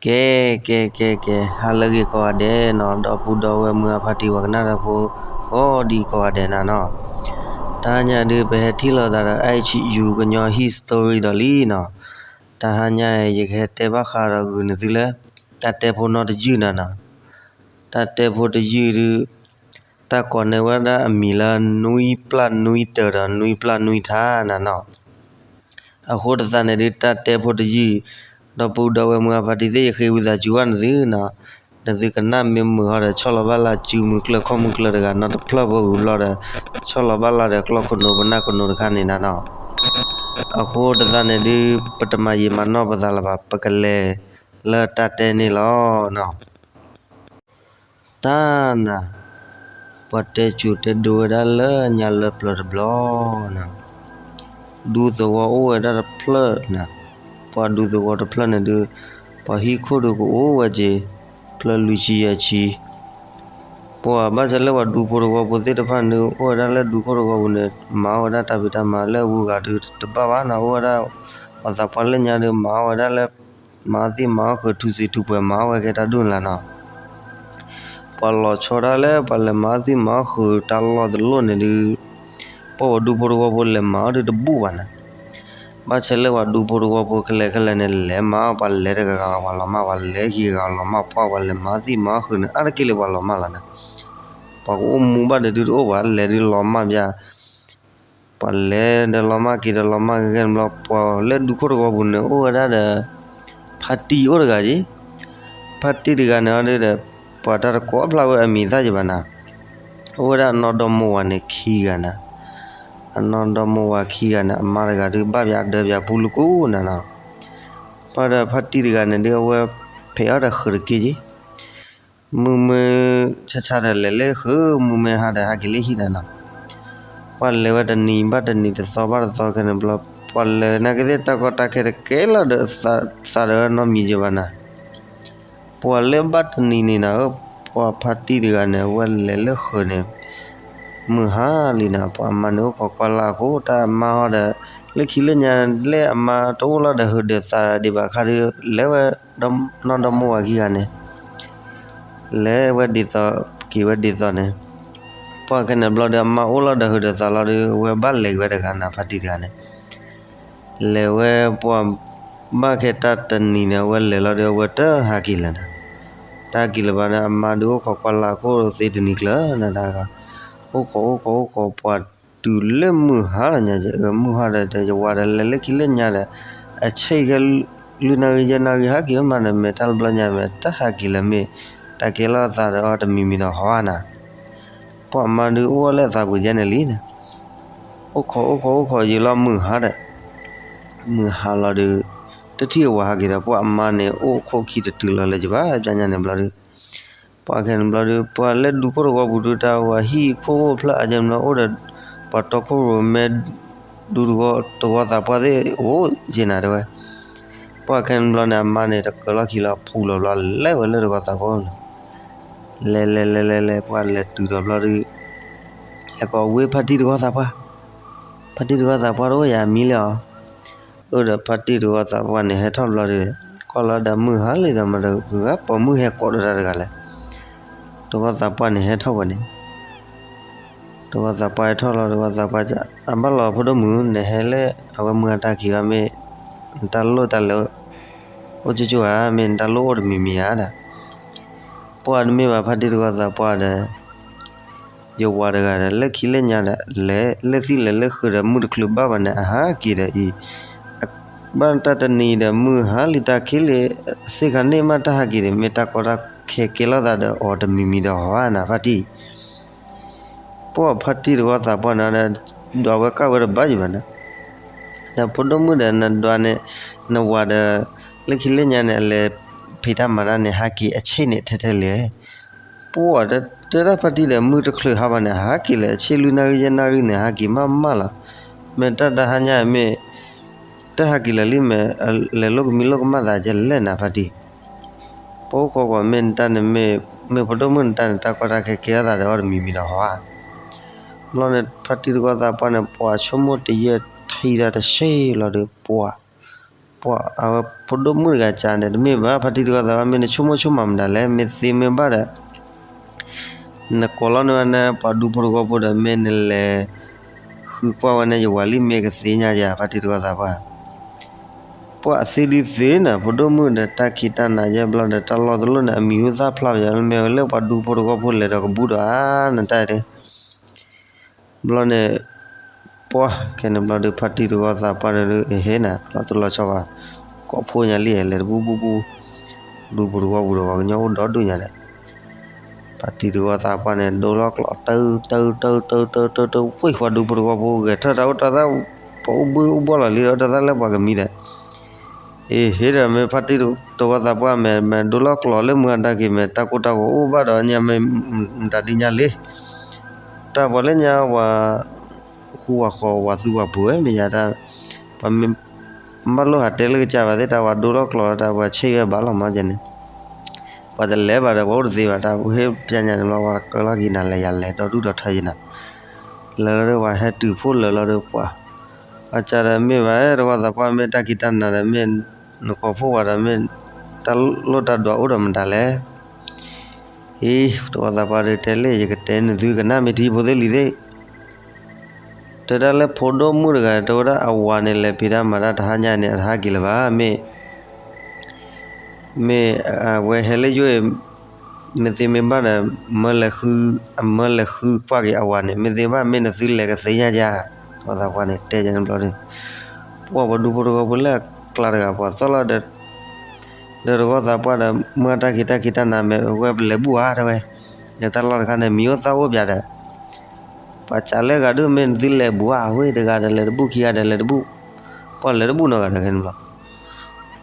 ကဲ ကဲ ကဲ ကဲ ဟါလၢအဂ့ၤကိးဂၤဒဲးနီၤ, ဒီပုၢ်ဒီဝဲၢ်မုၢ်အဖါတံၢ်ဝဲကနၣ်တၢ်ဖိ ကိးဒံကိးဂၤဒဲးနၤနီၤ. တဟါညါဒုး ပဟဲထံၣ်လိာ်သးဒီး H U ကညီ history ဒီးလံနီၤ. တဟါညါအံၤ ယကဟဲတဲဘၣ်ဃးဒီးဂုာ်န့ၢ်သုလၢ တၢ်တဲဖိနီတယုၢ်နၤနီၤ. တၢ်တဲဖိတယုၢ်ဒုး တၢ်ကိးန့ၢ်ဝဲဒၣ်အမံၤလၢ နွံပျၢ်နွံတၢၤဒီးနွံပျၢ်နွံထါနၤနီၤ. အဃိတသးန့ၣ်ဒုး တၢ်တဲဖိတယုၢ် ဒီပုၢ်ဒီဝဲၢ်မုၢ်အဖါတံၢ်သ့ၣ် ယဃ့ဝံသးစူၤဘၣ်နသုနီၤ. နသုကနၣ်မ့ၢ်မုာ်ဟီဒီး ဆီၣ်လီၤဘၣ်လၢစုမုၢ်ကျၢၢ်ခီၣ်မုၢ်ကျၢၢ်တဂၤနီတဖျၢၣ်ဖိဂုာ်ဘျီဒီး ဆီၣ်လီၤဘၣ်လၢဒီးကျီၢ်ခိၣ်နူာ်ပနၢ်ခိၣ်နူာ်တခါန့ၣ်နၤနီၤ. အဃိတသးန့ၣ်ဒုး ပတမၤယံာ်မၤနီၢ်ပသးလၢၤဘၣ်, ပကလဲၤလၢတၢ်တဲန့ၣ်လီၤနီၤ. တၢ်နၤ, ပှၤတဲစိၤတဲဒိဝဲဒၣ်လၢညါလၢပျၢၤတဘျီနၤ, ဒူသဝီအိၣ်ဝဲဒၣ်တဖျၢၣ်နၤ, ပှၤဒူသဝီတဖျၢၣ်န့ၣ်ဒုး ပှၤဟံၣ်ခိၣ်ဒုးကအိၣ်ဝဲက့ၤ ဖျၢၣ်လွံၢ်ဆံယဲၢ်ဆံ ပှၤဘၣ်ဆၣ်လၢပှၤဒူဖိတဝီဖိသ့ၣ်တဖၣ်န့ၣ်ဒုး အိၣ်ဝဲဒၣ်လၢဒူခိၣ်တဝီပူၤန့ၣ် မၤအီၣ်ဝဲဒၣ်တၢ်ဖံးတၢ်မၤလၢအဂုၤအဂၤဒုးတဘၣ်ဘၣ်နီၤ, အိၣ်ဝဲဒၣ် ပှၤသးပှၢ်လၢညါဒုး မၤအီၣ်ဝဲဒၣ်လၢ မၤအီၣ်သံၣ်မၤအီၣ်ဃုာ် ထူစံးထူပှဲၤ မၤအီၣ်ဝဲကဲတၢ်ဒူၣ်န့ၣ်လီၤနီၤ. ပှၤလီၤဆီဒၣ်လၢပှၤလဲၤမၤအီၣ်သံၣ်မၤအီၣ်ဃုာ်တၢ်လီၢ်တလီၢ်န့ၣ်ဒုး ပှၤဒူဖိတဝီဖိလဲၤမၤအီၣ်ဒုးတဘူၣ်ဘၣ်နၤ. ဘၣ်ဆၣ်လၢပှၤဒူဖိတဝီဖိခဲလၢာ်ခဲလၢာ်န့ၣ် လဲၤမၤအီၣ် ပှၤလဲၤတဂၤဂၤပှၤလီၤမၢ်, ပှၤလဲၤခံဂၤဂၤလီၤမၢ်, ပှၤလဲၤမၤအီၣ်သံၣ်မၤအီၣ်ဃုာ်န့ၣ် အါတက့ၢ်လၢပှၤလီၤမၢ်လီၤနၤ. ပှၤကအိၣ်မူဘၣ်ဒီးဒုးတအိၣ်ဘၣ်, လဲၤဒုးလီၤမၢ်ဘၣ် ပှၤလဲၤဒီးလီၤမၢ်က့ၤဒီးလီၤမၢ်က့ၤခဲန့ၣ်ဘျီ ပှၤလၢဒူခိၣ်တဝီပူၤန့ၣ် အိၣ်ဝဲဒၣ်ဒီး ဖါတံၢ်အိၣ်တဂၤက့ၤ, ဖါတံၢ်တဂၤန့ၣ်အီၤဒုးဒီး ပှၤတၢ်တကိးဖျါဝဲအမံၤသၣ်ယဘၣ်နၤ, အိၣ်ဝဲဒၣ်အနီၢ်ဒီမိၢ်ဝၤန့ၣ်ခံဂၤနၤ, အနီၢ်ဒီမိၢ်ဝၤခံဂၤန့ၣ် အမါတဂၤဒုးဘၣ်ပၠးဒၢပၠးပူလိကိၣ်နၤနီၤ. ပှၤဒီးဖါတံၢ်တဂၤန့ၣ်ဒုး အဝဲဖဲးအီၣ်ဒီးဃုာ်တက့ၢ်က့ၤ မုၢ်မ့ၢ်ဆါဆါဒီးလဲၤလၢဃုာ်, မုၢ်မ့ၢ်ဟါဒီးဟးက့ၤလၢဟံၣ်နၤနီၤ. ပှၤလဲၤဝဲတနံၤဘၣ်တနံၤတသီဘၣ်တသီခဲန့ၣ်ဘျီ ပှၤလဲၤနာ်က့သ့ၣ်တၢ်ကီတၢ်ခဲတကဲလီၤဒီးသးဒီးနီတမံၤယဘၣ်နၤ. ပှၤလၢဘၣ်တနံၤန့ၣ်နၤဧၢ, ပှၤဖါတံၢ်တဂၤန့ၣ် အဝဲလဲၤလၢဃုာ်န့ၣ် မုၢ်ဟါလံနၤ, ပှၤအမါန့ၣ်အိၣ်ခိးကွၢ်လၢ်အဃိ တၢ်အမါဟီဒီး လၢခံလၢညါလၢအမါတအိၣ်လီၤဒီးဟုးဒီးသးဒံးဘၣ်ခါဒီး လဲၤဝဲနီၢ်ဒီမိၢ်ဝၤခံဂၤန့ၣ် လဲၤဝဲဒ်သိး က့ၤဝဲဒ်သိးန့ၣ်, ပှၤခဲန့ၣ်ဘျီဒီး အမါအိၣ်လီၤဒီးဟုးဒီးသးလီၤဒီး အဝဲဘၣ်လဲၤက့ၤဝဲတဂၤနၤဖါတံၢ်တဂၤန့ၣ်, လဲၤဝဲပှၤဘၣ်ခဲတၢ်တနံၤန့ၣ် အဝဲလဲၤလီၤဒီး အဝဲတဟးက့ၤလၢၤနၤ, တဟးက့ၤလၢၤဘၣ်ဒီး အမါဒုးအိၣ်ခိးကွၢ်လၢ်အခိၣ်သ့တနံၤကျၢၤနၤတၢ်ဂီၤ, အိၣ်ခိးအိၣ်ခိးအိၣ်ခိးပှၤတုၤလၢမုၢ်ဟါလီၤညါ မုၢ်ဟါဒီး ယဝၤဒီးလဲၤလၢခံလၢညါဒီး အဆဲးကဲ လွံၢ်နၣ်ရံၣ်ယဲၢ်နၣ်ရံၣ်ဟးက့ၤမးဒီး မ့ၢ်တၢ်လၢဘျီညါမ့ၢ် တၢ်ဟးက့ၤလၢအသးဒီးအီၤတမံၤမံၤဒီးဟီဧါနၤ, ပှၤအမါဒုးအိၣ်လၢအသးပူၤယဲန့ၣ်လံနၤ, အိၣ်ခိးအိၣ်ခိးအိၣ်ခိးယံာ်လီၤမုၢ်ဟါဒီး မုၢ်ဟါလီၤဒီး တထံၣ်အဝၤဟးက့ၤဒီး ပှၤအမါန့ၣ် အိၣ်ခိးခံတတုၤလီၤလၢၤဘၣ် ပျၢ်ညါန့ၣ်ဘျီဒီး ပှၤခဲန့ၣ်ဘျီဒီး ပှၤလၢဒူခိၣ်တဝီပူၤဒုးတၢ်ဝၤဟံၣ်ခိၣ်အိၣ်ဖျၢၣ်အါယဲန့ၣ်ဘျီ အိၣ်ဒီး ပှၤတီခိၣ်ရိၣ်မဲ ဒူတဝီသးပှၢ်သ့ၣ်အိၣ်ယဲနၤတဲဝဲ, ပှၤခဲန့ၣ်ဘျီန့ၣ် အမါန့ၣ် တကၢၤလီၢ်ခံလီၤဖူလီၤဘျီ လဲၤဝဲလၢတဝီသးပှၢ်န့ၣ်, လဲၤလဲၤလဲၤလဲၤလဲၤ ပှၤလဲၤတုၤဒီးဘျီဒီး လဲၤကိးဝ့ၢ်ဖါတံၢ်တဝီသးပှၢ်, ဖါတံၢ်တဝီသးပှၢ်တအိၣ်ယၤမံၤလၢၤအီၤ, အၢဒီးဖါတံၢ်တဝီသးပှၢ်န့ၣ် ဟဲထီၣ်ဘျီဒီး ကွၢ်လီၤဒီးမုၢ်ဟါလံဒီး မတဂၤပိာ်မုၣ်ဟဲကိးဒီးတၢ်တဂၤလဲၣ်, တဝီသးပှၢ်န့ၣ်ဟဲထီၣ်ဝဲန့ၣ် တဝီသးပှၢ်ဟဲထီၣ်လီၤ တဝီသးပှၢ် အဘၣ်လီၤဖိဒိၣ်မုၣ် နဟဲလၢအဝဲမုၢ်အတၢ်ခံဘၣ်မ့ၢ် နတၢ်လိၣ်တၢ်လဲၤ အိၣ်ကၠိကၠိဧါ မ့ၢ်နတၢ်လိၣ်အိၣ်တမံၤမံၤဧါဒီး ပှၤတမ့ၢ်ဘၣ်ဖါတံၢ်တဝီသးပှၢ်ဒီး ယဝၤတဂၤဒီး လၢခံလၢညါဒီး လဲၤလၢသံၣ်လဲၤလၢဃုာ်ဒီးမုၢ်တချုးဘၣ်ဘၣ်န့ၣ် အဟးက့ၤဒီးအံၤ ဘၣ်တၢ်တနံၤဒီးမုၢ်ဟါလံတၢ်ခံလံ စ့ၢ်ခါန့ၢ်မးတၢ်ဟးက့ၤဒီး မ့ၢ်တၢ်ကီတၢ်ခဲကဲလိာ်သးဒီးအီၤတမံၤမံၤဒီးဟီဧါနၤဖါတံၢ်, ပှၤဖါတံၢ်တဝီသးပှၢ်န့ၣ်ဒီး ဒွးဝဲကၣ်ဝဲတဘၣ်ယံၤဘၣ်န့ၣ်, ဒီးဖိဒိၣ်မုၣ်ဒီးနဒွးန့ၣ် နဝၤဒီး လၢခံလၢညါန့ၣ် အလဲၤဖံးတၢ်မၤတၢ်န့ၣ် ဟးက့ၤအဆ့ၣ်န့ၣ်ထဲထဲလဲၣ် ပှၤတဲဒၣ်ဖါတံၢ်ဒီး မုၢ်တချုးဟါဘၣ်န့ၣ် ဟးက့ၤလၢအဆ့ၣ်လွံၢ်နၣ်ရံၣ်ယဲၢ်နၣ်ရံၣ်န့ၣ် ဟးက့ၤမးမးလီၤ. မ့ၢ်တၢ်တဟါညါမ့ၢ် တဟးက့ၤလၢာ်လံမ့ၢ် လဲၤလိာ်ကမံလိာ်ကမၣ်သးကဲလဲၣ်နၤဖါတံၢ်, ပအိၣ်ခိးကွၢ်မ့ၢ်နတၢ်န့ၣ်မ့ၢ် မ့ၢ်ဖိဒိၣ်မုၣ်နတၢ်န့ၣ် တၢ်ကီတၢ်ခဲကဲထီၣ်သးဒီးအီၤတမံၤမံၤဒီးဟီဧါ. ဘျီန့ၣ် ဖါတံၢ်တဝီသးပှၢ်န့ၣ် ပှၤဆိကမိၣ်တယဲၢ်ထံၣ်တၢ်တဆ့လီၤဒီး ပှၤ ပှၤအဝဲဖိဒိၣ်မုၣ်တဂၤကန့ၣ် တမ့ၢ်ဘၣ် ဖါတံၢ်တဂီၢ်သးပှၢ် မ့ၢ်နဆိကမိၣ်ဆိကမးမတၤလဲၣ်, မ့ၢ်သ့မ့ၢ်ဘၣ်ဒီး နကိးလီၤန့ၢ်ဝဲန့ၣ် ပှၤဒူဖိတဝီဖိဒီး မ့ၢ်နလဲၤဃုကွၢ်ဝဲန့ၣ် ယဝၤလံ မ့ၢ်ကသ့ၣ်ညါယၤ ဖါတံၢ်တဂီၢ်သးပှၢ်. ပှၤအသ့ဒုးသ့ၣ်န့ၣ် ဖိဒိၣ်မုၣ်ဒီးတၢ်ခံးတၢ်နၤယဲၢ်ဘျီဒီး တၢ်လီၢ်တလီၢ်န့ၣ် အမံၤဟူသၣ်ဖျါပယီၤ မ့ၢ်ဝဲလၢပှၤဒူဖိတဝီဖိလဲၤဒီးကဘူးဒီးဧါ နတၢ်အံၤ ဘျီန့ၣ် ပှၤခဲန့ၣ်ဘျီဒီး ဖါတံၢ်တဂီၢ်သးပှၢ်န့ၣ်ဒုး အဟ့ၣ်နၤ လီၤသူၣ်လီၤဆီဘၣ်, ကိးဖိညါလံ လဲၤတဘူၣ်ဘူၣ်ဘူၣ်, ဒူဖိတဝီပူၤဒီး ပှၤကညီအိၣ်ဒီဒူၣ်ညါန့ၣ်, ဖါတံၢ်တဂီၢ်သးပှၢ်န့ၣ် ဒိလီၤကျိး တၢ် တၢ် တၢ် တၢ် တၢ် တၢ် တၢ် ဝ့ၢ် ပှၤဒူဖိတဝီဖိ ဂဲၤထၢၣ်တၢ်အိၣ်တၢ်သၣ်, ပှၤအိၣ်ဘှံးအိၣ်ဘှီၣ်လီၤလံဒီး တၢ်သၣ်လၢပှၤကမံဒီး အ့ ဟ့ၣ်ဒီးမ့ၢ်ဖါတံၢ်တဂီၢ်သးပှၢ် မ့ၢ်မ့ၢ်ဒိလီၤကျိးလၢမုၢ်အတၢ်က့ၤ မ့ၢ်တၢ်ကိၢ်တၢ်ဂီၤအိၣ်ဘၣ်ဒီးညါ မ့ၢ်မတၤဒ်ညါလံ, တၢ်ပှၤလၢညါပှၤ ဃူဝၤဃီၤဝၤသူဝၤပူၤဝဲ မ့ၢ်ယၤတၢ်, ပှၤမ့ၢ် ဘၣ်လိၣ်ဟးတဲလၢကစၢ်ဘၣ်သ့ၣ် တၢ်ပှၤဒိလီၤကျိးလီၤ တၢ်ပှၤဆ့ၣ်ဝဲဘၣ်လီၤမးကဲန့ၣ်, ပှၤတလဲၤဘၣ်ဒီး ပှၤအိၣ်တသ့ဘၣ် တၢ်ဟ့ၣ်ပျဲညါန့ၣ်ဘျီ ပှၤကၢလီၤက့ၤနၤလဲၤယၤလဲၤဒီဒူၣ်ဒီထၢယဲနၤ, လၢလီၤဒီးပှၤဟဲတုၤဖိလၢာ်လီၤဒီးပှၤ အကၢ်ဒီးမ့ၢ်ဘၣ် တဂီၢ်သးပှၢ် မ့ၢ်တၢ်ခံးတၢ်နၤဒီး မ့ၢ်နကိးဖှိၣ်ဝဲဒီး မ့ၢ်တၢ်လိၣ်တၢ်ဒွးအိၣ်ဒီးမတၤလဲၣ်, အံၤ တဂီၢ်သးပှၢ်ဒီးတဲလံ ယကတဲနသုကနၣ်မ့ၢ်ထံဖိသ့ၣ်လံၤသ့ၣ် တဲဒၣ်လၢဖိဒိၣ်မုၣ်တဂၤ တဲဝဲဒၣ်အဝၤန့ၣ် လဲၤဖံးတၢ်မၤတၢ်တဟါညါန့ၣ် အတဟးက့ၤလၢၤဘၣ် မ့ၢ် မ့ၢ်အဝဲဟဲလၢယိၣ်အံၤ မ့ၢ်သ့မ့ၢ်ဘၣ်ဒီး မၢလဲၤဃု အမၢလဲၤဃုကွၢ်က့ၤအဝၤန့ၣ် မ့ၢ်သ့ဘၣ် မ့ၢ်နသုလဲၤကသ့ညါယၤ, တဂီၢ်သးပှၢ်န့ၣ် တဲယၤန့ၣ်ဘျီဒီး ပှၤပှၤဒူဖိတဝီဖိလၢအကျါတဂၤ ပှၤသီၣ်လီၤဒီး ဒီးတဂီၢ်သးပှၢ်ဒီး မုၢ်အတၢ်ခံးတၢ်ခံးတၢ်နၤ မ့ၢ်ဝဲပလဲၤဘူၣ်ဧါ တဲဝဲ, ယတၢ်လီၢ်တခါန့ၣ် မံၤအိၣ်သၣ်အိၣ်ပၠးဒီး ပှၤစးလၢဂၤဒိၣ် မ့ၢ်နသုလဲၤဘူၣ်ဧါ ဝ့ၢ်တဂၤဒီးလဲၤတဘူၣ် ခံဂၤဒီးလဲၤတဘူၣ်, ပှၤလဲၤတဘူၣ်နီတဂၤခဲန့ၣ်ဘျီ,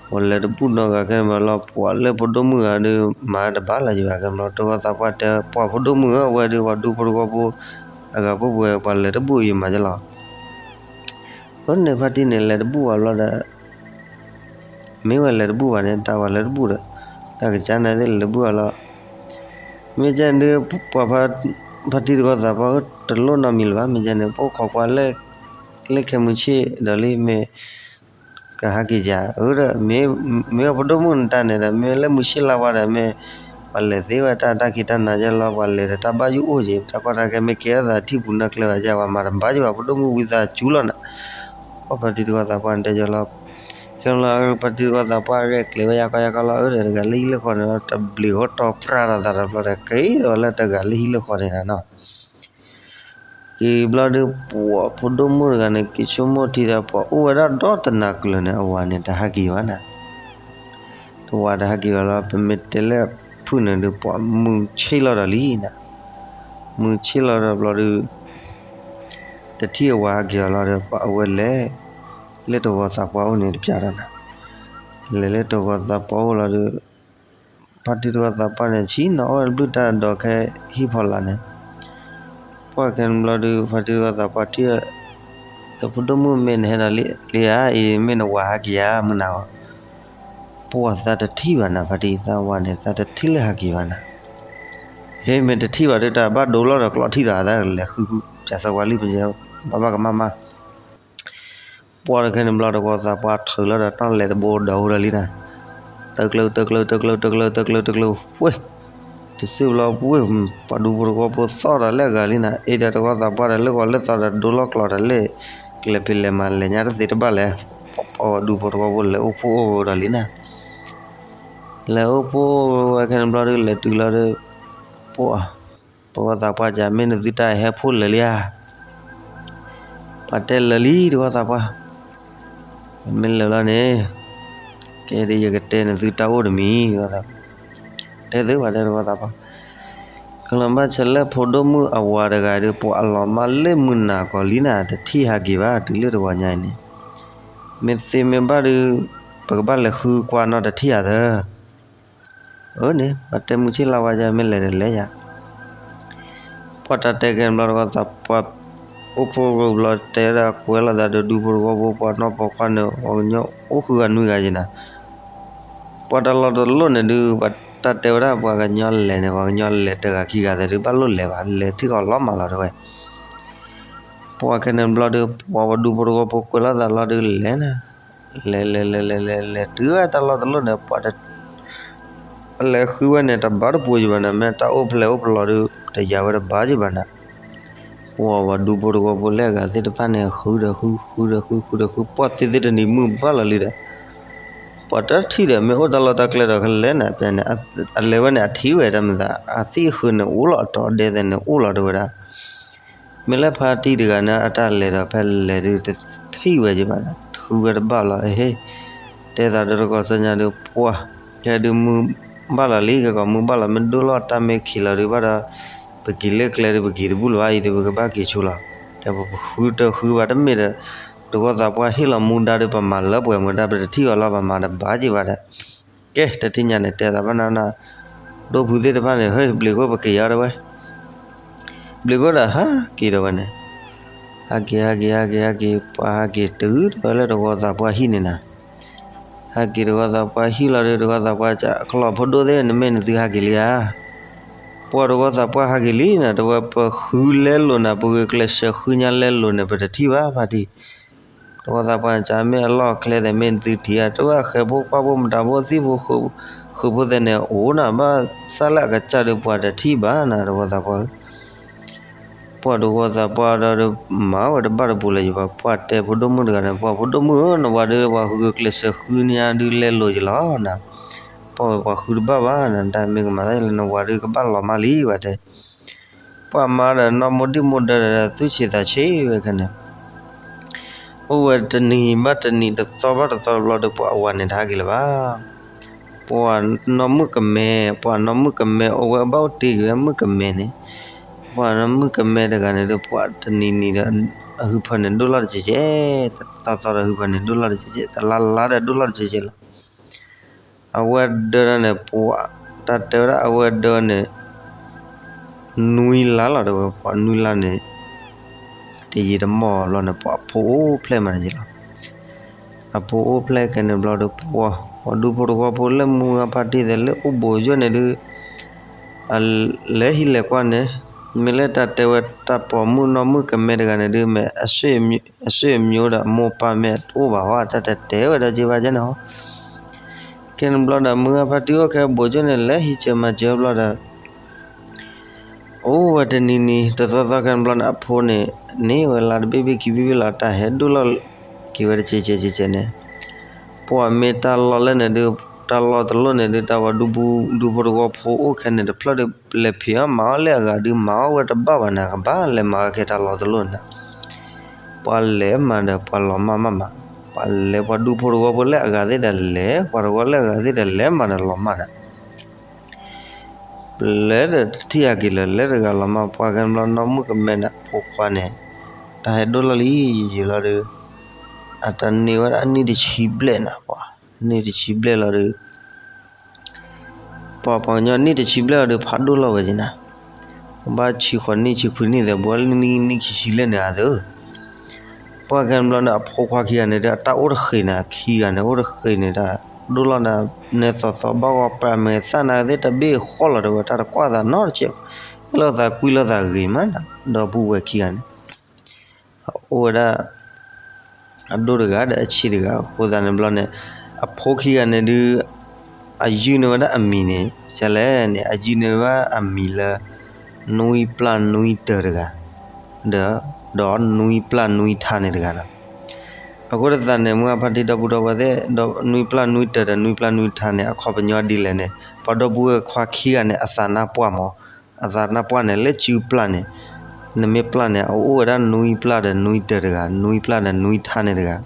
ပှၤလဲၤတဘူၣ်နီတဂၤခဲန့ၣ်ဘျီလီၤ ပှၤလၢဖိဒိၣ်မုၣ်ဂၤဒီး မၤတဘၣ်လၢၤယဘၣ်ခဲန့ၣ်ဘျီ တဂီၢ်သးပှၢ်တဲ ပှၤဖိဒိၣ်မုၣ်ဧၢ အဝဲဒီးပှၤဒူဖိတဝီဖိ အဂၤပှဲၤပှဲၤ ပှၤလဲၤတဘူၣ်အံၤမၤကလီၤ အန့ၣ်ဖါတံၢ်န့ၣ် လဲၤတဘူၣ်ဘၣ်ဘျီဒီး မ့ၢ်ဝဲလဲၤတဘူၣ်ဘၣ်န့ၣ် တၢ်ဝဲလဲၤတဘူၣ်ဒီး တၢ်ကစၢ်န့ၣ်သ့ၣ်လဲၤတဘူၣ်ဘၣ်လီၤ. မ့ၢ်ကဲန့ၣ်ဒုး ပှၤဖါတံၢ်တဂီၢ်သးပှၢ်ဧၢ တလိၣ်နီတမံၤလၢၤဘၣ် မ့ၢ်ကဲန့ၣ် ပအိၣ်ခိးကွၢ်လၢ လၢခဲမုၢ်ဆ့ၣ်ဒီးလံ မ့ၢ် ကဟးက့ၤယၤ အၢဒီး မ့ၢ်ဝဲဖိဒိၣ်မုၣ်နတၢ်န့ၣ်ဒီး မ့ၢ်လၢမုၢ်ဆ့ၣ်လါဝါဒီး မ့ၢ် ပှၤလဲၤသ့ဝဲတၢ်တၢ်ခံးတၢ်နၤယဲလီၤ ပှၤလဲၤဒီးတၢ်ဘၣ်ယိၣ်အိၣ်က့ၤ တၢ်ကီတၢ်ခဲ မ့ၢ်ကဲအသးထံၣ်ပူၤနၢ်ကျဲဘၣ်ယဲ ပှၤမၤတဘၣ်ယိၣ်ဘၣ် ဖိဒိၣ်မုၣ်ဝံသးစူၤလီၤနၤ ပှၤဖါတံၢ်တဂီၢ်သးပှၢ်န့ၣ်တဲယဲလီၤ ခဲလၢာ်ဖါတံၢ်တဂီၢ်သးပှၢ်ဂဲၤကျဲၤဝဲယါကီယါကီလီၤ အၢဒီးတဂၤလၢဟံၣ်လၢဃီန့ၣ်လီၤ တဘျုးဂီၢ်တီပြၢ်ဒီးသးဒီးဘျီဒီး က့ၤဒီးလၢတဂၤလၢဟံၣ်လၢဃီန့ၣ်နၤနီၤ က့ၤဘျီဒီး ပှၤဖိဒိၣ်မုၣ်တဂၤန့ၣ် က့ၤဆိကမိၣ်ထံဒီး ပှၤအိၣ်ဝဲဒၣ်ဒီတနၤကျၢၤန့ၣ် အဝၤန့ၣ် တဟးက့ၤဘၣ်နၤ, တဝၤတဟးက့ၤဘၣ်လီၤ ပမ့ၢ်တဲလၢဖုၣ်န့ၣ်ဒီး ပှၤမုၢ်ဆ့ၣ်လီၤဒီးလံနၤ, မုၢ်ဆ့ၣ်လီၤဒီးဘျီဒီး တထံၣ်အဝၤဟးက့ၤအီၤလီၤဒီး ပှၤအဝဲလဲၤ လၢတဂီၤသးပှၢ်အိၣ်န့ၣ်တပျၢ်ဒီးနၤ, လဲၤလၢတဂီၤသးပှၢ်အိၣ်လီၤဒီး ဖါတံၢ်တဂီၤသးပှၢ်န့ၣ် ဆံးနီၤအီၣ်ဝဲတဘျုးတၢ်ဒီးခဲဟံၣ်ဖီလာ်န့ၣ်, ပှၢ်ခဲန့ၣ်ဘျီဒီး ဖါတံၢ်တဂီၤသးပှၢ်ထံၣ်, သုဖိဒိၣ်မုၣ်မ့ၢ်နဟဲဒီးလံဧါအံၤ မ့ၢ်နဝၤဟးက့ၤဧါ မုၢ်နၤဂီၤ, ပှၢ်သးတထံၣ်ဘၣ်နၤ ဖါတံၢ်သးဝၤန့ၣ် သးတထံၣ်လၢဟးက့ၤဘၣ်နၤ, ဟ့ၣ်မ့ၢ်တထံၣ်ဘၣ်ဒီး တၢ်ဘၣ်ဒိလီၤဒီးကျိးထံၣ်ဒီး အသးလဲၤဃုဃု ပၠးသၢကွၢ်လံ ပဘၣ်ဘၣ်ကမၣ်မၣ် ပှၢ်တခဲန့ၣ်ဘျီတဂီၤသးပှၢ်ထုးလီၤဒီး တၢ်လဲၤတဘိဒီးအိၣ်ဒီးလံနၤ, တကျိၤ တကျိၤ တကျိၤ တကျိၤ တကျိၤ တကျိၤ ဝ့ၢ်, တစုဘျီဝ့ၢ် ပှၤဒူဖိတဝီဖိသီၣ်ဒီးလၢအဂၤလံနၤ, အ့ဒီးတဂီၤသးပှၢ်ဒီးလၢဂီၤလၢသီဒီးဒိလီၤကျိးဒီးလၢ ကျဲၤဖံးလဲၤမၤလဲၤညါတသ့တဘၣ်လဲၣ်, ပှၤဒူဖိတဝီဖိလဲၤအိၣ်ဖှိၣ်အိၣ်ဝဲဒီးလံနၤ, လဲၤအိၣ်ဖှိၣ်အိၣ်ဝဲခဲန့ၣ်ဘျီဒီး လဲၤတုၤလီၤဒီး ပှၢ် တဂီၤသးပှၢ်ကမ့ၢ်နသုတၢ်ဟဲဖှိၣ်လၢာ်လံဧါ, ပှၤတဲလၢာ်လံတဂီၤသးပှၢ်, မ့ၢ်လၢာ်လီၤန့ၣ်, ကဲဒ်ယကတဲနသုတၢ်အိၣ်တမံၤ, တဲသုဘၣ်တဲ တဂီၤသးပှၢ်, ကလီၤဘၣ်ဆၢလၢဖိဒိၣ်မုၣ်အဝၤတဂၤဒီး ပှၤအလီၤမၢ်လၢမုၢ်နၤကီၤလံနၤ တထံၣ်ဟးက့ၤဘၣ် တုၤလၢတဂီၤညါအံၤန့ၣ်, မ့ၢ်သ့မ့ၢ်ဘၣ်ဒီး ပကဘၣ်လဲၤဃုကွၢ်နီတထံၣ်ဧါသၢ အၢန့ၣ် ပှၤတဲမုၢ်ဆ့ၣ်လါဝါယါ မ့ၢ်လဲၤဒီးလဲၤယါ, ပှၤတၢ်တဲကဲန့ၣ်ဘျီတဂီၤသးပှၢ် အိၣ်ဖှိၣ်ရိၤဘျီတဲဒၣ်ကွဲလိာ်သးဒီးဒူဖိတဝီဖိ ပှၤနီၢ်ပိာ်ခွါန့ၣ် ပှၤကညီအိၣ်ဃုဂၤနွံဂၤယံၤနၤ, ပှၤတၢ်လီၢ်တလီၢ်န့ၣ်ဒုး ပှၤတၢ်တဲဝဲဒၣ်ပှၤကညီလဲၤန့ၣ် ပှၤကညီလဲၤတဂၤခံဂၤသၢဒုး ဘၣ်လိၣ်လဲၤဘၣ် လဲၤထံၣ်ကီးလီၤမးလီၤတဲဝဲ, ပှၤခဲန့ၣ်ဘျီဒီး ပှၤပှၤဒူဖိတဝီဖိကွဲလိာ်သးလီၤဒီးလဲၤနၤ, လဲၤလဲၤလဲၤလဲၤလဲၤလဲၤတုၤဝဲတၢ်လီၢ်တလီၢ်န့ၣ် ပှၤတ လဲၤဃုဝဲန့ၣ် တဘၣ်တပူၤယဘၣ်နၤ, မ့ၢ်တၢ်အိၣ်ဖျဲၣ်အိၣ်ပလီၢ်ဒီး တယၤဝဲတဘၣ်ယဘၣ်နၤ. ပှၤ ပှၤဒူဖိတဝီဖိလၢအဂၤသ့ၣ်တဖၣ်န့ၣ် ဃုဒီးဃု ဃုဒီးဃု ဃုဒီးဃု ပှၤသ့သ့ၣ်တနံၤမုၢ်ဘၣ်လီၤလံဒီး ပှၤတထံၣ်ဒီး မ့ၢ်အိၣ်တၢ်လီၢ်တၢ်ကျဲဒီး ကလဲၤနၤ ပျဲန့ၣ် အလဲၤဝဲန့ၣ် အထံၣ်ဝဲတၢ်မသး အသ့ၣ်ဃုာ်န့ၣ်အိၣ်လီၤ အတီၤဒဲသဲးန့ၣ်အိၣ်လီၤ တဲဝဲဒၣ်. မ့ၢ်လၢဖါတံၢ်တဂၤန့ၣ် အတၢ်လဲၤဒီး ဖဲလဲၤဒုးတထံၣ်ဝဲယဘၣ်နၤ, ထူဝဲတဘၣ်လီၤ အဟ့ၣ် တဲသးဒီးတကိးစီညါဒီး ပှၤ ကဲဒုးမုၢ်ဘၣ်လီၤလံ ကဲကီးမုၢ်ဘၣ်လီၤ မ့ၢ်ဒိၣ်လီၤတၢ်မ့ၢ်ခံးလီၤဒုးဘၣ်ဒီး ပက့ၤလၢကျဲဒုး ပက့ၤတဘူၣ်လၢၤဘၣ်အံၤဒီး ပကဘၣ်က့ၤဆူလီၤ. တဲပဃုတဃုဘၣ်တမ့ၢ်ဒီး တဝီသးပှၢ်ဟ့ၣ်လီၤမူဒါဒီး ပမၤလၢပှဲၤမူဒါ ပတထံၣ်ဘၣ်လီၤ ပမၤတဘၣ်က့ၤဘၣ်ဒီး ကဲ တထံၣ်ညါန့ၣ် တဲသးဘၣ်နၤနၤ, ဒိၣ်ဖုသ့ၣ်တဖၣ်န့ၣ် ဟ့ၣ် ဘျံးခိၣ် ပက့ၤအီၤ တဲဝဲ. ဘျံးခိၣ်ဒီး ဟးက့ၤဒီးဝဲန့ၣ်, ဟးက့ၤ ဟးက့ၤ ဟးက့ၤ ဟးက့ၤ ပှၤဟးက့ၤတုၤဒီးလၢ တဝီသးပှၢ်ဟံၣ်န့ၣ်နၤ. ဟးက့ၤတဝီသးပှၢ်ဟံၣ်လီၤဒီး တဝီသးပှၢ် ကၠး ကလီၤဖိဒိၣ်သ့ၣ် နမ့ၢ်နသုဟးက့ၤလံဧါ. ပှၤတဝီသးပှၢ်ဟးက့ၤလံနၤ တဲဝဲ ပဃုလဲလိာ်နၤ ပဂုာ်ကျဲးစၢးဃုညါလဲလိာ်န့ၣ် ပတထံၣ်ဘၣ် ဖါတံၢ်. တဝီသးပှၢ် ကၠး မ့ၢ်အလီၢ်အကျဲသဲး မ့ၢ်နသုထံၣ်ဧါ တဲဝဲ အဃဲၤဖိခွါဖိ မတၤဖိသံၣ်ဖိ ဃုာ်ဖိသဲးန့ၣ် အိၣ်နၤ ဘၣ်ဆၣ်လၢအကစၢ်ဒီး ပှၤတထံၣ်ဘၣ်နၤ တဝီသးပှၢ်ဧၢ. ပှၤတဝီသးပှၢ်ဒီး မၤဝဲတဘၣ်တပူၤလၢၤယဘၣ် ပှၤတဲဖိဒိၣ်မုၣ်တဂၤန့ၣ် ပှၤဖိဒိၣ်မုၣ်ဧၢ နဝၤဒုး ပှၤဂုာ်ကျဲးစၢးဃုညါဒုးလဲလိာ်ယလီၤနၤ. ပှၤဝဲပှၤဃုတဘၣ်ဘၣ်နၤ တၢ်မ့ၢ်ကမၤသးလၢနဝၤဒုးကဘၣ်လီၤမၢ်လံ ပှၤတဲ ပှၤမါဒီးနီၢ်မိၢ်ဒံၣ်မိၢ်ဒၢဒီး သူၣ်ဆံးသးဆံးဝဲခဲန့ၣ်, အိၣ်ဝဲတနံၤဘၣ်တနံၤ တသီဘၣ်တသီတဘျီဒီး ပှၤအဝၤန့ၣ်တဟးက့ၤလၢၤဘၣ်. ပှၤနီၢ်မုၣ်ကမဲ ပှၤနီၢ်မုၣ်ကမဲ အိၣ်ဝဲအဘၣ်အိၣ်တ့ၢ်က့ၤဝဲမုၣ်ကမဲန့ၣ်, ပှၤနီၢ်မုၣ်ကမဲတဂၤန့ၣ်ဒီး ပှၤတနံၤနံၤဒီး အဟၢဖၢန့ၣ်ဒိၣ်လီၤတကဲးကဲး, တသီသီဒီး ဟၢဖၢန့ၣ်ဒိၣ်လီၤတကဲးကဲး, တလါလါဒီးဒိၣ်လီၤတကဲးကဲးလီၤ. အဝဲဒၢန့ၣ် ပှၤ တၢ်တဲဝဲဒၣ်အဝဲဒၢန့ၣ် နွံလါလီၤ တဲဝဲ ပှၤနွံလါန့ၣ် တယံာ်တမီၢ်ဘျီန့ၣ် ပှၤအဖိအိၣ်ဖျဲၣ်မးန့ၣ်လီၤ. အဖိအိၣ်ဖျဲၣ်ကဲန့ၣ်ဘျီဒီး ပှၤ ပှၤဒူဖိတဝီဖိလၢမုၢ်ဂၤဖါတံၢ်သဲး လၢအိၣ်ဘူးယိာ်န့ၣ်ဒုး လဲၤဟံးလဲၤကွၢ်န့ၣ် မ့ၢ်လၢတၢ်တဲဝဲတၢ်ပိာ်မုၣ်နီၢ်မုၣ်ကမဲတဂၤန့ၣ်ဒုး မ့ၢ်အဆွေမျိုးဒီးအမိၢ်ပၢ်မ့ၢ်တအိၣ်ဘၣ်ဟီ တၢ်တတဲဝဲဒၣ်က့ဘၣ်ကဲန့ၣ်ဟီ. ကဲန့ၣ်ဘျီဒီး မုၢ်ဂၤဖါတံၢ်အိၣ်ခဲဘူးယိာ်န့ၣ် လဲၤဟံးစၢၤမၤစၢၤဘျီဒီး အိၣ်ဝဲတနံၤနံၤ တသီသီခဲန့ၣ်ဘျီန့ၣ် အဖိန့ၣ် န့ၢ်ဝဲလါတဘ့ၣ်ဘ့ၣ်ခံဘ့ၣ်ဘ့ၣ်လီၤ တၢ်ဟဲဒိၣ်လီၤက့ၤဝဲတကဲးကဲးကဲးကဲးန့ၣ်, ပှၤမ့ၢ်တၢ်လီၢ်လၢန့ၣ်ဒုး တၢ်လီၢ်တလီၢ်န့ၣ်ဒုး တၢ်ဝဲဒူဖိ ဒူဖိတဝီဖိအိၣ်ခဲန့ၣ်တဖျၢၣ်ဒီး လဲၤဖံးအီၣ်မၤအီၣ်လၢအဂၤဒုး မၤအီၣ်ဝဲတဘၣ်ဘၣ်နၤ ကဘၣ်လဲၤမၤအီၣ်ခဲတၢ်လီၢ်တလီၢ်နၤ. ပှၤလဲၤမၤဒီးပှၤလီၤမၢ်မးမး, ပှၤလဲၤပှၤဒူဖိတဝီဖိလၢအဂၤသ့ၣ်ဒီးလဲၤ ပှၤတဝီလၢအဂၤသ့ၣ်ဒီးလဲၤမၤဒီးလီၤမၢ်ဒီး လဲၤဒီးတထံၣ်ဟဲက့ၤလၢၤ လဲၤတဂၤလီၤမၢ် ပှၤကဲန့ၣ်ဘျီ နီၢ်မုၣ်ကမဲဒီးဖိခွါန့ၣ် တၢ်ဟဲဒိၣ်လီၤလံယံာ်လီၤဒီး အတၢ်န့ၢ်ဝဲဒၣ်အနံၣ်တဆံဘျဲၣ်နၤ ပှၤ နံၣ်တဆံဘျဲၣ်လီၤဒီး ပှၤပှၤကညီနံၣ်တဆံဘျဲၣ်လီၤဒီး ဖးဒိၣ်လီၤဝဲက့ၤနၤ, ဘၣ်ဆံဃိးနံၣ်ဆံခွံနံၣ်သဲး ဘှီလၢနံၣ်နံၣ်ခံဆံလၢန့ၣ်အသိး ပှၤကဲန့ၣ်ဘျီန့ၣ် အဖိခွါခံဂၤန့ၣ်ဒီး အတၢ်အိၣ်တဃ့ၢ်နၤ ခံဂၤန့ၣ် အိၣ်တဃ့ၢ်န့ၣ်ဒီး ဒိၣ်လီၤနၤ နသီသီဘၣ်ဂီၢ်ပာ်မဲာ်သၣ်နၤသ့ၣ်တဘ့ၣ်ဃီလီၤတဲဝဲ တၢ်တကွၢ်သးနီတစဲးဘၣ်, ဟ့ၣ်လီၤသးကွံလီၤသးဂ့ၤမးနၤ ဒီပုၢ်ဝဲၢ်ခံဂၤန့ၣ် အအိၣ်ဝဲဒၣ် အဒိၣ်တဂၤဒီးအဆံးတဂၤ အဃိသတးန့ၣ်ဘျီန့ၣ် အဖိခံဂၤန့ၣ်ဒုး အယုၢ်န့ၢ်ဝဲဒၣ်အမံၤန့ၣ် ကလဲၣ်န့ၣ် အယုၢ်န့ၢ်ဝဲဒၣ်အမံၤလၢ နွံပျၢ်နွံတၢၤတဂၤ ဒီး ဒီးနွံပျၢ်နွံထါန့ၣ်တဂၤလီၤ. အဃိသတးန့ၣ် မုၢ်ဂၤဖါတံၢ်ဒီပုၢ်ဒီဝဲၢ်သ့ၣ် ဒီးနွံပျၢ်နွံတၢၤဒီးနွံပျၢ်နွံထါန့ၣ် အခီပညီဒ်လဲၣ်န့ၣ် ပှၤဒီပုၢ်ဝဲၢ်ခွါခံဂၤန့ၣ် အသးနါပှၢ်မး အသးနါပှၢ်န့ၣ် လၢစုပျၢ်န့ၣ် နမ့ၢ်ပျၢ်န့ၣ် အအိၣ်ဝဲဒၣ်နွံပျၢ်ဒီးနွံတၢၤတဂၤ နွံပျၢ်ဒီးနွံထါန့ၣ်တဂၤ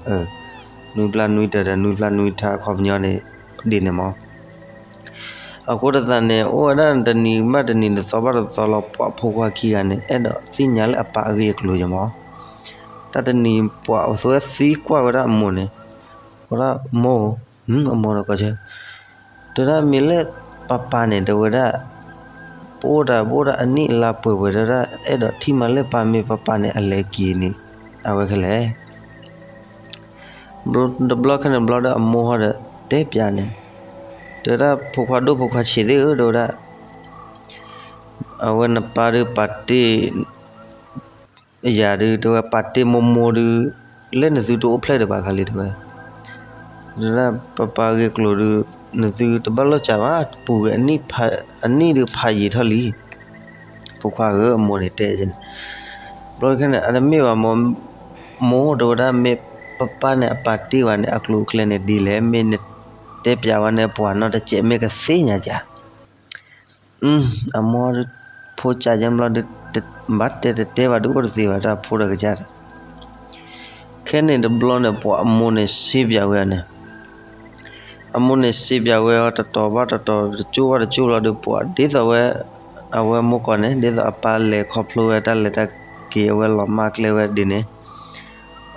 နွံပျၢ်နွံတၢၤဒီးနွံပျၢ်နွံထါ အခီပညီန့ၣ် ဒ်န့ၣ်မး. အဃိသတးန့ၣ် အိၣ်ဝဲဒၣ်တနံၤဘၣ်တနံၤ တသီဘၣ်တသီလီၤ ပှၤဖိခွါခံဂၤန့ၣ် အဲၣ်ဒိးသ့ၣ်ညါလၢအပၢ်အဂ့ၢ်အကျိၤယမး. တၢ်တနံၤပှၤအဝဲသံကွၢ်ဝဲဒၣ်အမိၢ်န့ၣ် ဝဲဒၣ်မိၢ် အမိၢ်ဒီးကီးဆၢ တဲဒၣ်မ့ၢ်လၢပၢ်ပၢ်န့ၣ် တဲဝဲဒၣ် ပအိၣ်တၢ်ပအိၣ်တၢ်အနံၣ်အလါပှဲၤပှဲၤ တဲဝဲဒၣ် အဲၣ်ဒိးထံၣ်မးလၢပၢ်မ့ၢ်ပၢ်ပၢ်န့ၣ် အလဲၤက့ၤန့ၣ် အဝဲခဲလဲၣ် တဘျီခဲန့ၣ်ဘျီဒီးအမိၢ်ဟီဒီးတဲပျးန့ၣ် တဲဝဲဒၣ်ဖိခွါဒိၣ်ဖိခွါဆံးသ့ၣ်ဧၢ တဲဝဲဒၣ် အဝဲနပၢ်ဒုးပာ်တ့ၢ် ယၤဒုး တဲဝဲပာ်တ့ၢ်မိၢ်မိၢ်ဒုး လၢနသုတအိၣ်ဖျဲၣ်ဒံးဘၣ်ခါလံ တဲဝဲ တဲ ဒ်ပပၢ်ဂ့ၢ်ကျိၤဒုး နသုတဘၣ်လိၣ်စးဘၣ်, ပူၤဂ့ၤ အနံၣ်ဒုးဖးယံာ်ထီၣ်လံ. ဖိခွါဧၢ, အမိၢ်န့ၣ်တဲန့ၣ်, ဘျီခဲန့ၣ် အတမ့ၢ်ဘၣ်မိၢ်, မိၢ်တဲဝဲဒၣ် မ့ၢ်ပပၢ်န့ၣ်အပာ်တ့ၢ်ဝဲန့ၣ် အကျိၤအကျဲန့ၣ်ဒ်လဲၣ်, မ့ၢ်နတဲပျးဝဲန့ၣ် ပှၤနီတစဲးမ့ၢ်ကသ့ၣ်ညါဧါ. အမိၢ်ဖိစးယဲဘျီဒုး ဘၣ်တဲတတဲဘၣ်ဒုးအိၣ်တသ့ဘၣ် တၢ်ဖိတကစၢ်ဒီး ခဲန့ၣ်တဘျီန့ၣ် ပှၤအမိၢ်န့ၣ်စ့ပျးဝဲအန့ၣ်, အမိၢ်န့ၣ်စ့ပျးဝဲအီၤ တတီၤဘၣ်တတီၤ တကၠိၣ်ဘၣ်တကၠိၣ်လီၤဒုး ပှၤဒ်သိးဝဲ အဝဲမိၢ်ကီၢ်န့ၣ် ဒ်သိးအပၢ်လဲၤခီဖျိဝဲတၢ်လဲၤတၢ်က့ၤ အဝဲလီၤမၢ်ကျဲဝဲဒ်န့ၣ်,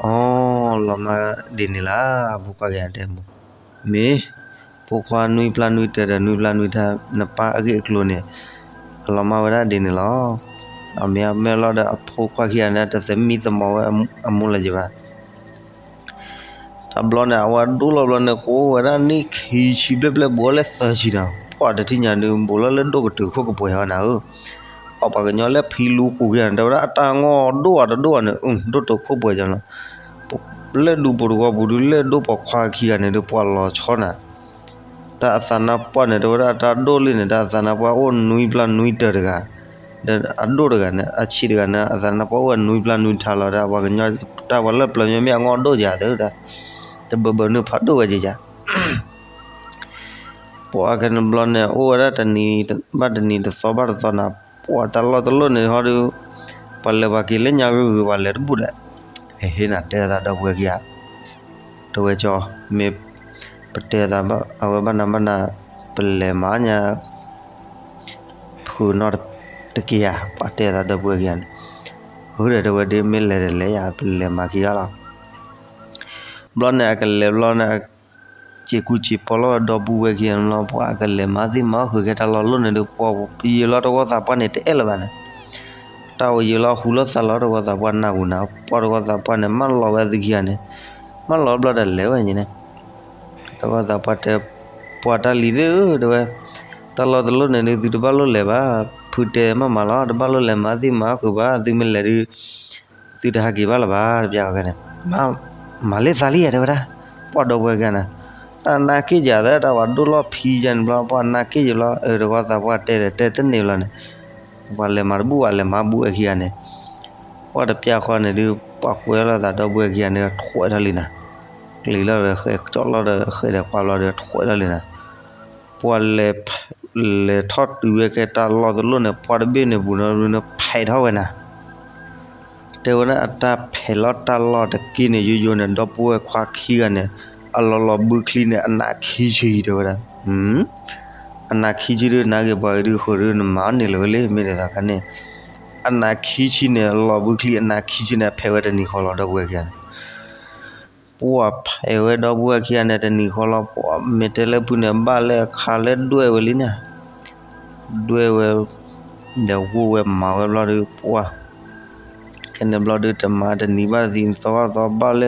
အီ လီၤမၢ်ဒ်န့ၣ်လီၤ ဖိခွါက့ၤတဲမိၢ်, မ့ၢ် ဖိခွါနွံပျၢ်နွံတၢၤဒီး နွံပျၢ်နွံထါ နပၢ်အဂ့ၢ်အကျိၤန့ၣ် အလီၤမၢ်ဝဲဒၣ်ဒ်န့ၣ်လီၤ. အမ့ၢ်အမ့ၢ်လီၤဒီး အဖိခွါခံဂၤန့ၣ် တသမံသမိးဝဲအမိၢ်လၢၤဘၣ်. တဘျီန့ၣ် အဝဲဒိၣ်လီၤဘျီန့ၣ် ကိးဝဲဒၣ်နံၣ်ခံဆံဘျဲၣ်ဘျဲၣ် ဘူးလၢသၢဆံနၤ, ပှၤတထံၣ်ညါဒုး ဘူးလီၤလၢဒိၣ်ကတုၤခိၣ်ကပှဲၤဝဲနၤဧၢ, အီၣ်ပှၤကညီလၢဖံလူၤကူၤခံဂၤန့ၣ် တဲဝဲဒၣ်အတၢ်အီၣ်ဒိၣ်အတဒိၣ်န့ၣ် ဒိၣ်တုၤခိၣ်ပှဲၤကလီၤ. လၢဒူဖိတဝီပူၤဒုး လၢဒိၣ်ပိာ်ခွါခံဂၤန့ၣ်ဒုး ပှၤလီၤဆီနၤ တၢ်အသးနါပှၢ်န့ၣ် တဲဝဲဒၣ်တၢ်ဒိၣ်လံန့ၣ် တၢ်အသးနါပှၢ်အိၣ်နွံပျၢ်နွံတၢၤတဂၤ, ဒီးအဒိၣ်တဂၤန့ၣ် အဆံးတဂၤန့ၣ် အသးနါပှၢ်အိၣ်ဝဲနွံပျၢ်နွံထါလီၤ. ဒီးပှၤကညီတၢ်ပှၤလၢပျၢၤမ့မ့ၢ်အငီၢ်ဒိၣ်ယၤသၢတၢ်, တဘၢဘၢနုာ်ဖးဒိၣ်ဝဲကယၤ ပှၤခဲန့ၣ်ဘျီန့ၣ် အိၣ်ဝဲဒၣ်တနံၤဘၣ်တနံၤ တသီဘၣ်တသီနၤ, ပှၤတၢ်လီၢ်တလိၣ်န့ၣ်ဟီဒုး ပှၤလဲၤပှၤက့ၤလၢညါဂ့ၤဂ့ၤ ပှၤလဲၤတဘူၣ်ဒီး ဟ့ၣ်နၤတဲသးဒီပုၢ်ဝဲၢ်ခံဂၤ, တဝဲကၠီ မ့ၢ်ပတဲသးဘၣ် အဝဲဘၣ်နၤဘၣ်နၤ ပလဲၤမၤညါ ဖုးနီၢ်တက့ၢ်ဧါ, ပှၤတဲသးဒီပုၢ်ဝဲၢ်ခံဂၤန့ၣ်, အဃိဒီးတဝဲဒ်မ့ၢ်လဲၤဒီးလဲၤယၤ ပလဲၤမၤခံဂၤလီၤ. ဘျီန့ၣ် အကလဲၤဘျီန့ၣ် စ့ၤကူစ့ၤပီလီၤဝဲဒီပုၢ်ဝဲၢ်ခံဂၤန့ၣ်လီၤ. ပှၤအကလဲၤမၤသ့ၣ်မၤဃုာ်ကဲတၢ်လီၢ်တလိၣ်န့ၣ်ဒုး ပှၤယံာ်လီၤတဝီသးပှၢ်န့ၣ် တအဲၣ်လၢၤဘၣ်န့ၣ်, တၢ်အိၣ်ယံာ်လီၤဟူလီၤသးလီၤ တဝီသးပှၢ်နၢ်ဟူနၤ, ပှၤတဝီသးပှၢ်န့ၣ် မၢလီၤဝဲအသုခံဂၤန့ၣ်, မၢလီၤဘျီဒီးလဲၤဝဲန့ၣ်န့ၣ်, တဝီသးပှၢ်တဲ ပှၤတၢ်လံၤသ့ၣ်ဧၢ တဲဝဲ, တၢ်လီၢ်တလိၣ်န့ၣ်ဒုး သုတဘၣ်လိၣ်လဲၤဘၣ်, ဖုတဲမးမးလီၤ တဘၣ်လိၣ်လဲၤမၤသ့ၣ်မၤဃုာ်ဘၣ်, သုမ့ၢ်လဲၤဒုး သုတဟးက့ၤဘၣ်လၢၤဘၣ် တပျၢ်အီၤခဲန့ၣ်, မၤလၢသးလံယဲ တဲဝဲဒၣ်, ပှၤဒီပုၢ်ဝဲၢ်ခံဂၤန့ၣ်, တၢ်နၢ်က့ၣ်ယၤသၢ တၢ်ဝဲဒိၣ်လီၢ်ဖံယဲန့ၣ်ဘျီ ပှၤနၢ်က့ၣ်ယဘျီ အၢ တဝီသးပှၢ်တဲဒီးတဲတန့ၢ်ဘျီန့ၣ်, ပှၤလဲၤမၤတဘူၣ်ဘၣ် လဲၤမၤဘူၣ်ဝဲခံဂၤန့ၣ်, ပှၤတပျၢ်ဃီန့ၣ်ဒုး ပှၤကွဲလီၤသးဒီပုၢ်ဝဲၢ်ခံဂၤန့ၣ် ထွဲးထီၣ်လံနၤ, ကျံၤလီၤဒီးဃဲးကၠီၣ်လီၤဒီးဃဲးဒီးကွၢ်ဘျီဒီးထွဲးထီၣ်လံနၤ ပှၤလဲၤ လဲၤထီၣ်တုၤဝဲကဲတၢ်လီၢ်တလိၣ်န့ၣ် ပှၤတဘ့ၣ်န့ၣ်ပူၤနီၤ ဖဲးထီၣ်ဝဲနၤ, တဲဝဲဒၣ်အတၢ်ဖဲးလီၤတၢ်လီၢ်တက့ၢ်န့ၣ် ယိယိန့ၣ် ဒီပုၢ်ဝဲၢ်ခွါခံဂၤန့ၣ် အလီၤလီၤဘုချံန့ၣ် အနးခံဆံတဲဝဲဒၣ်, အနးခံဆံဒုး နၤဂ့ၤပှၤဂ့ၤဒုးဃုာ်ဒုး နမၤန့ၢ်လၢၤဝဲလံ မ့ၢ်ဒ်သိးခါန့ၣ်, အနးခံဆံန့ၣ် လီၤဘုချံ အနးခံဆံန့ၣ် အဖဲးဝဲတနံၤဃီလီၤ ဒီပုၢ်ဝဲၢ်ခံဂၤန့ၣ် ပှၤဖဲးဝဲဒီပုၢ်ဝဲၢ်ခံဂၤန့ၣ် တနံၤဃီလီၤ ပှၤမ့ၢ်တဲလၢဖုန့ၣ် ဘၣ်လၢအခါလၢဒွဲၣ်ဝဲလံန့ၣ်, ဒွဲၣ်ဝဲ ဒီးဝိၢ်ဝဲမၤဝဲဘျီဒုး ပှၤ ခဲန့ၣ်ဘျီဒုး တမၤတနံၤဘၣ်တသံ သီဘၣ်သီဘၣ်လၢ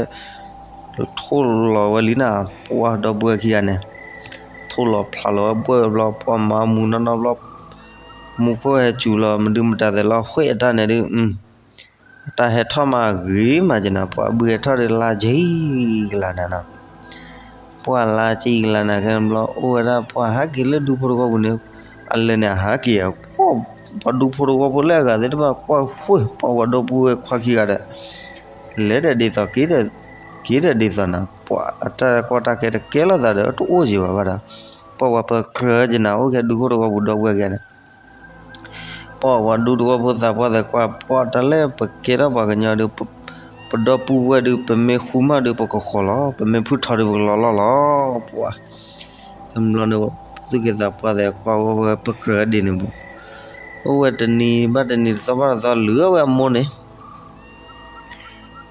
ထိၣ်လီၤဝဲလံန့ၣ် ပှၤဒီပုၢ်ဝဲၢ်ခံဂၤန့ၣ်, ထိၣ်လီၤဖျးလီၤဝဲဘှဲၣ်ဝဲဘျီ ပှၤမၤမူနီၢ်နီၢ်ဘျီ မူခိၣ်ဟဲစူၤလီၤ မဒုမတၤသဲးလီၤ ဃ့ၢ်အတၢ်န့ၣ်ဒုး တၢ်ဟဲထီၣ်မးဂ့ၤမးကနၤ ပှၤဘုးဟဲထီၣ်ဒီးလါကံကလၤနၤနီၤ, ပှၤလါကံကလၤနၤခဲန့ၣ်ဘျီ အိၣ်ဝဲဒၣ်ပှၤဟးက့ၤလၢဒူဖိတဝီပူၤန့ၣ်, အလဲၤန့ၣ်အဟးက့ၤ, ပှၤဒူဖိတဝီဖိလၢအဂၤသ့ၣ်တဖၣ်ကွၢ်ဃုာ် ပှၤဝဲဒီပုၢ်ဝဲၢ်ခွါခံဂၤဒီး လဲၤဒီးဒ်သိး က့ၤဒီးဒ်သိးနၤ ပှၤအတၢ်ကီတၢ်ခဲတကဲလိာ်သးဒီးတအိၣ်က့ၤဘၣ်ဘၣ်ဒီး ပှၤဝဲပကြၢးကနၤအိၣ်ကဲဒူဖိတဝီပူၤဒီပုၢ်ဝဲၢ်ခံဂၤန့ၣ် ပှၤဝဲဒူတဝီဖိသးပှၢ်သးကွၢ် ပှၤတၢ်လၢပကဲထီၣ်ပှၤကညီဒုး ပဒီပုၢ်ဝဲၢ်ဒုး ပမ့ၢ်ဃူမၢ်ဒုး ပကဃီၤလီၤ ပမ့ၢ်ဖုၣ်ထီဒုး ပကလီၤလီၢ်လီၤ ပှၤ ကမျီန့ၣ် ပသုးက့သးပှၢ်သးကွၢ်ဝဲပကြၢးဒ်န့ၣ်ပူၤ အိၣ်ဝဲတနံၤဘၣ်တနံၤ တသီဘၣ်တသီ လုၢ်အီၣ်ဝဲအမိၢ်န့ၣ်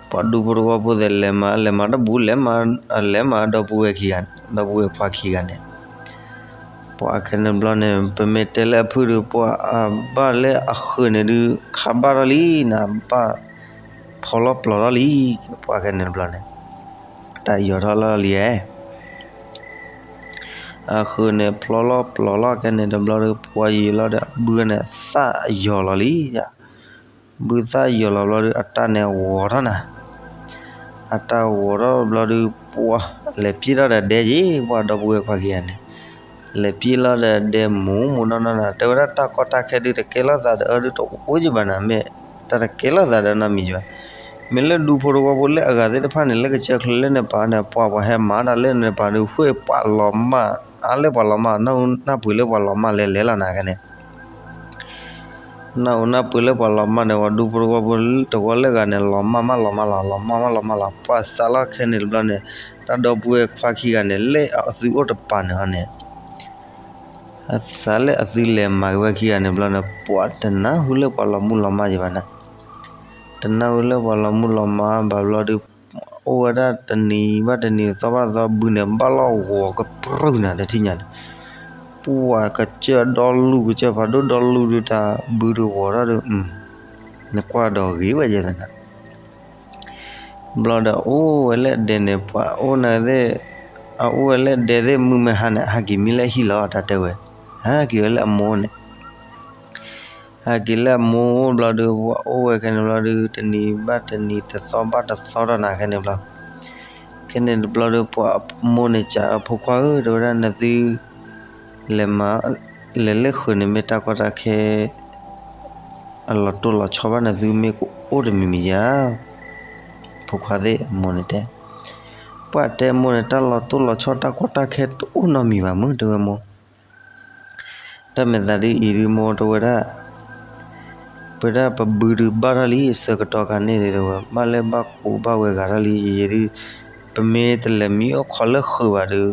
ပှၤဒူဖိတဝီဖိသ့ၣ် လဲၤမၤ လဲၤမၤတဘူး လဲၤမၤ လဲၤမၤဒီပုၢ်ဝဲၢ်ခံဂၤန့ၣ် ဒီပုၢ်ဝဲၢ်ခွါခံဂၤန့ၣ် ပှၤခဲန့ၣ်ဘျီန့ၣ် ပမ့ၢ်တဲလၢအဖုၣ်ဒုး ပှၤအဘၣ်လၢအဃုာ်န့ၣ်ဒုး ခးဘၣ်ထီၣ်လံနၤ ဘၣ်ဖီလီၤပျီၤထီၣ်လံ ပှၤခဲန့ၣ်တဘျီန့ၣ် တၢ်ယီၤထီၣ်လီၤလံဧါ အဃုာ်န့ၣ် ဖျီလီၤပျီၤလီၤ ခဲန့ၣ်တဘျီဒီး ပှၤယံာ်လီၤဒီး အဘုန့ၣ် သၣ်ယီၤလီၤလံ ဘုသၣ်ယီၤလီၤဘျီဒီး အတၢ်န့ၣ်ဝီၤထီၣ်နၤ, အတၢ်ဝီၤထီၣ်ဘျီဒီး ပှၤလဲၤပျ့ၤထီၣ်ဒီးဒဲက့ၤ ပှၤဒီပုၢ်ဝဲၢ်ခွါခံဂၤန့ၣ် လဲၤပျ့ၤလီၤဒီးဒဲမူးမူးနီၢ်နီၢ်နၤ တဲဝဲဒၣ်တၢ်ကီတၢ်ခဲဒုးတကဲလိာ်သးဒီးအၢဒုးတအိၣ်က့ဘၣ်နၤ မ့ၢ်တၢ်တကဲလိာ်သးဒီးနီတမံၤဘၣ်. မ့ၢ်လၢဒူဖိတဝီဖိလၢအဂၤသ့ၣ်တဖၣ်န့ၣ် လၢကစၢၢ်ချၢလၢန့ၣ်ပာ်န့ၣ် ပှၤပှၤဟဲမၤတၢ်လၢန့ၣ်ပာ်ဒုး ဃ့ၢ်ပှၤလီၤမၢ် အါလၢပှၤလီၤမၢ် နၢ်ဟူနၢ်ပှ့ၤလၢပှၤလီၤမၢ်လဲၤလဲၤလီၤနၤခဲန့ၣ် နၢ်ဟူနၢ်ပှ့ၤလၢပှၤလီၤမၢ်န့ၣ် ပှၤဒူဖိတဝီဖိတဝီလၢအဂၤန့ၣ် လီၤမၢ်မးလီၤမၢ်လီၤ လီၤမၢ်မးလီၤမၢ်လီၤ ပှၤစးလီၤခဲန့ၣ်တဘျီန့ၣ် တၢ်ဒီပုၢ်ဝဲၢ်ခွါခံဂၤန့ၣ် လၢအသုအိၣ်တပၤန့ၣ်ဟီန့ၣ် အစးလၢအသုလဲၤမၤက့ၤဝဲခံဂၤန့ၣ်ဘျီန့ၣ် ပှၤတနၢ်ဟူလၢပှၤလီၤမူလီၤမၢ်ယဘၣ်နၤ တနၢ်ဟူလၢပှၤလီၤမူလီၤမၢ်ဘၣ်ဘျီဒုး အိၣ်ဝဲဒၣ်တနံၤဘၣ်တနံၤ သီဘၣ်တသီ ဘုန့ၣ် ဘၣ်လီၢ်ဂီၤကပြုၢ်နၤတထံၣ်ညါန့ၣ် ပှၤကစၢၢ်ဒီလူၢ် ကစၢၢ်ဖးဒိၣ်ဒီလူၢ်ဒုး တၢ်ဘုတဂီၤထီၣ်ဒုး နကွၢ်ဒီးဂ့ၤဝဲယဲသနာ် ဘျီဒီးအိၣ်ဝဲလၢဒဲန့ၣ် ပှၤအိၣ်န့ၣ်သ့ၣ် အအိၣ်ဝဲလၢဒဲသ့ၣ် မုၢ်မ့ၢ်ဟါန့ၣ် ဟဲက့ၤမံလၢဟံၣ်လီၤ တၢ်တဲဝဲ ဟဲက့ၤဝဲလၢအမိၢ်န့ၣ် ဟဲက့ၤလၢအမိၢ်ဘျီဒုး ပှၤအိၣ်ဝဲခဲန့ၣ်ဘျီဒုး တနံၤဘၣ်တနံၤ တသီဘၣ်တသီဒီးနၤခဲန့ၣ်ဘျီ ခဲန့ၣ်တဘျီဒီး ပှၤမိၢ်န့ၣ်စံး အဖိခွါဧၢ တဲဝဲဒၣ် နသု လဲၤမၤ လဲၤလၢဃုာ်န့ၣ် မ့ၢ်တၢ်ကီတၢ်ခဲ အလီၤတိၢ်လီၤဆီဘၣ် နသုမ့ၢ်ကအိၣ်တမံၤမံၤဧါ ဖိခွါသ့ၣ် အမိၢ်န့ၣ်တဲ ပှၤတဲမိၢ်န့ၣ် တၢ်လီၤတိၢ်လီၤဆီ တၢ်ကီတၢ်ခဲတအိၣ်နီတမံၤဘၣ်မ့ၢ် တဲဝဲမိၢ် တၢ်မဲာ်သးဒ်အံၤဒုး မိၢ်တဲဝဲဒၣ် ပဝဲဒၣ်ပဘုဒုးဘၣ်ထီၣ်လံ ဆၢကတီၢ်ခါန့ၣ်ဒုး တဲဝဲ ဘၣ်လၢဘၣ်ကူးဘၣ်ဝဲဂၤထီၣ်လံ ယံာ်ယံာ်ဒုး ပမ့ၢ်တလဲၤမံအိၣ်ခိးလၢဃုာ်ဘၣ်ဒီး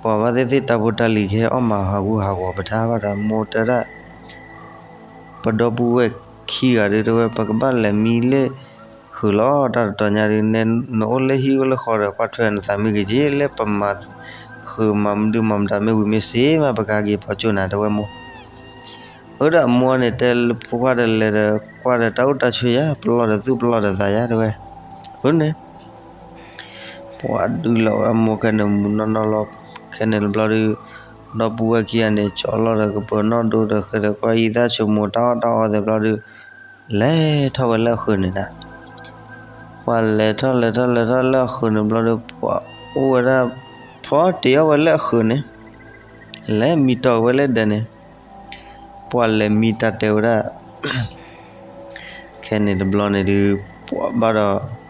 ပှၤဘၣ်သ့ၣ်သ့ၣ်တၢ်ဖိတၢ်လံၤကဟဲအီၣ်မၤဟးဂူာ်ဟးဂီၤပတၢ်ဘၣ်ဒီး မိၢ်တဲဒၣ် ပဒီပုၢ်ဝဲၢ်ခံဂၤဒုး တဲဝဲ ပကဘၣ်လဲၤမံလၢဃုာ်လီၤ တၢ်တတီၤညါဒုး နအိၣ်လၢဟံၣ်အိၣ်လၢဃီဒီး ကွၢ်ထွဲနသးမ့ၢ်ဂ့ၤက့ၤ လၢပမၤဃုာ်မၤမနုၤမတၤမ့ၢ်ဝံၤမ့ၢ်စ့မး ပကဟဲက့ၤပိာ်ကၠိနၤ တဲဝဲမိၢ် အၢ ဒီးအမိၢ်န့ၣ်တဲ ဖိခွါတလဲၤဒီးကွၢ်ဒီးတၢ်အိၣ်တၢ်ဆိးယၤ ပလီၢ်ဒီးသူၣ်ပလီၢ်ဒီးသးယၤ တဲဝဲ အၢန့ၣ် ပှၤဒုးလီၤဝဲအမိၢ်ခဲန့ၣ် မူးနီၢ်နီၢ်လီၤ ခဲန့ၣ်တဘျီဒုး ဒီပုၢ်ဝဲၢ်ခံဂၤန့ၣ် ကၠီလီၤဒီးကပၢၤနီၣ်ဒိဒီးဃဲဒီးကွၢ်ယံာ်သၣ်ဆိမိၣ်တၢ်အီၣ်တၢ်အီသ့ၣ်ဘျီဒုး လဲၤထီၣ်ဝဲလၢအဃုာ်န့ၣ်နၤ ပှၤလဲၤထီၣ်လဲၤထီၣ်လဲၤထီၣ်လၢအဃုာ်န့ၣ်ဘျီဒုး ပှၤအိၣ်ဝဲဒၣ် ဖီတ့ၢ်အီၣ်ဝဲလၢအဃုာ်န့ၣ် လဲၤမံတီၢ်ဝဲလၢဒဲန့ၣ် ပှၤလဲၤမံတၢ်တဲဝဲဒၣ် ခဲန့ၣ်တဘျီန့ၣ်ဒုး ပှၤဘၣ်ဒီး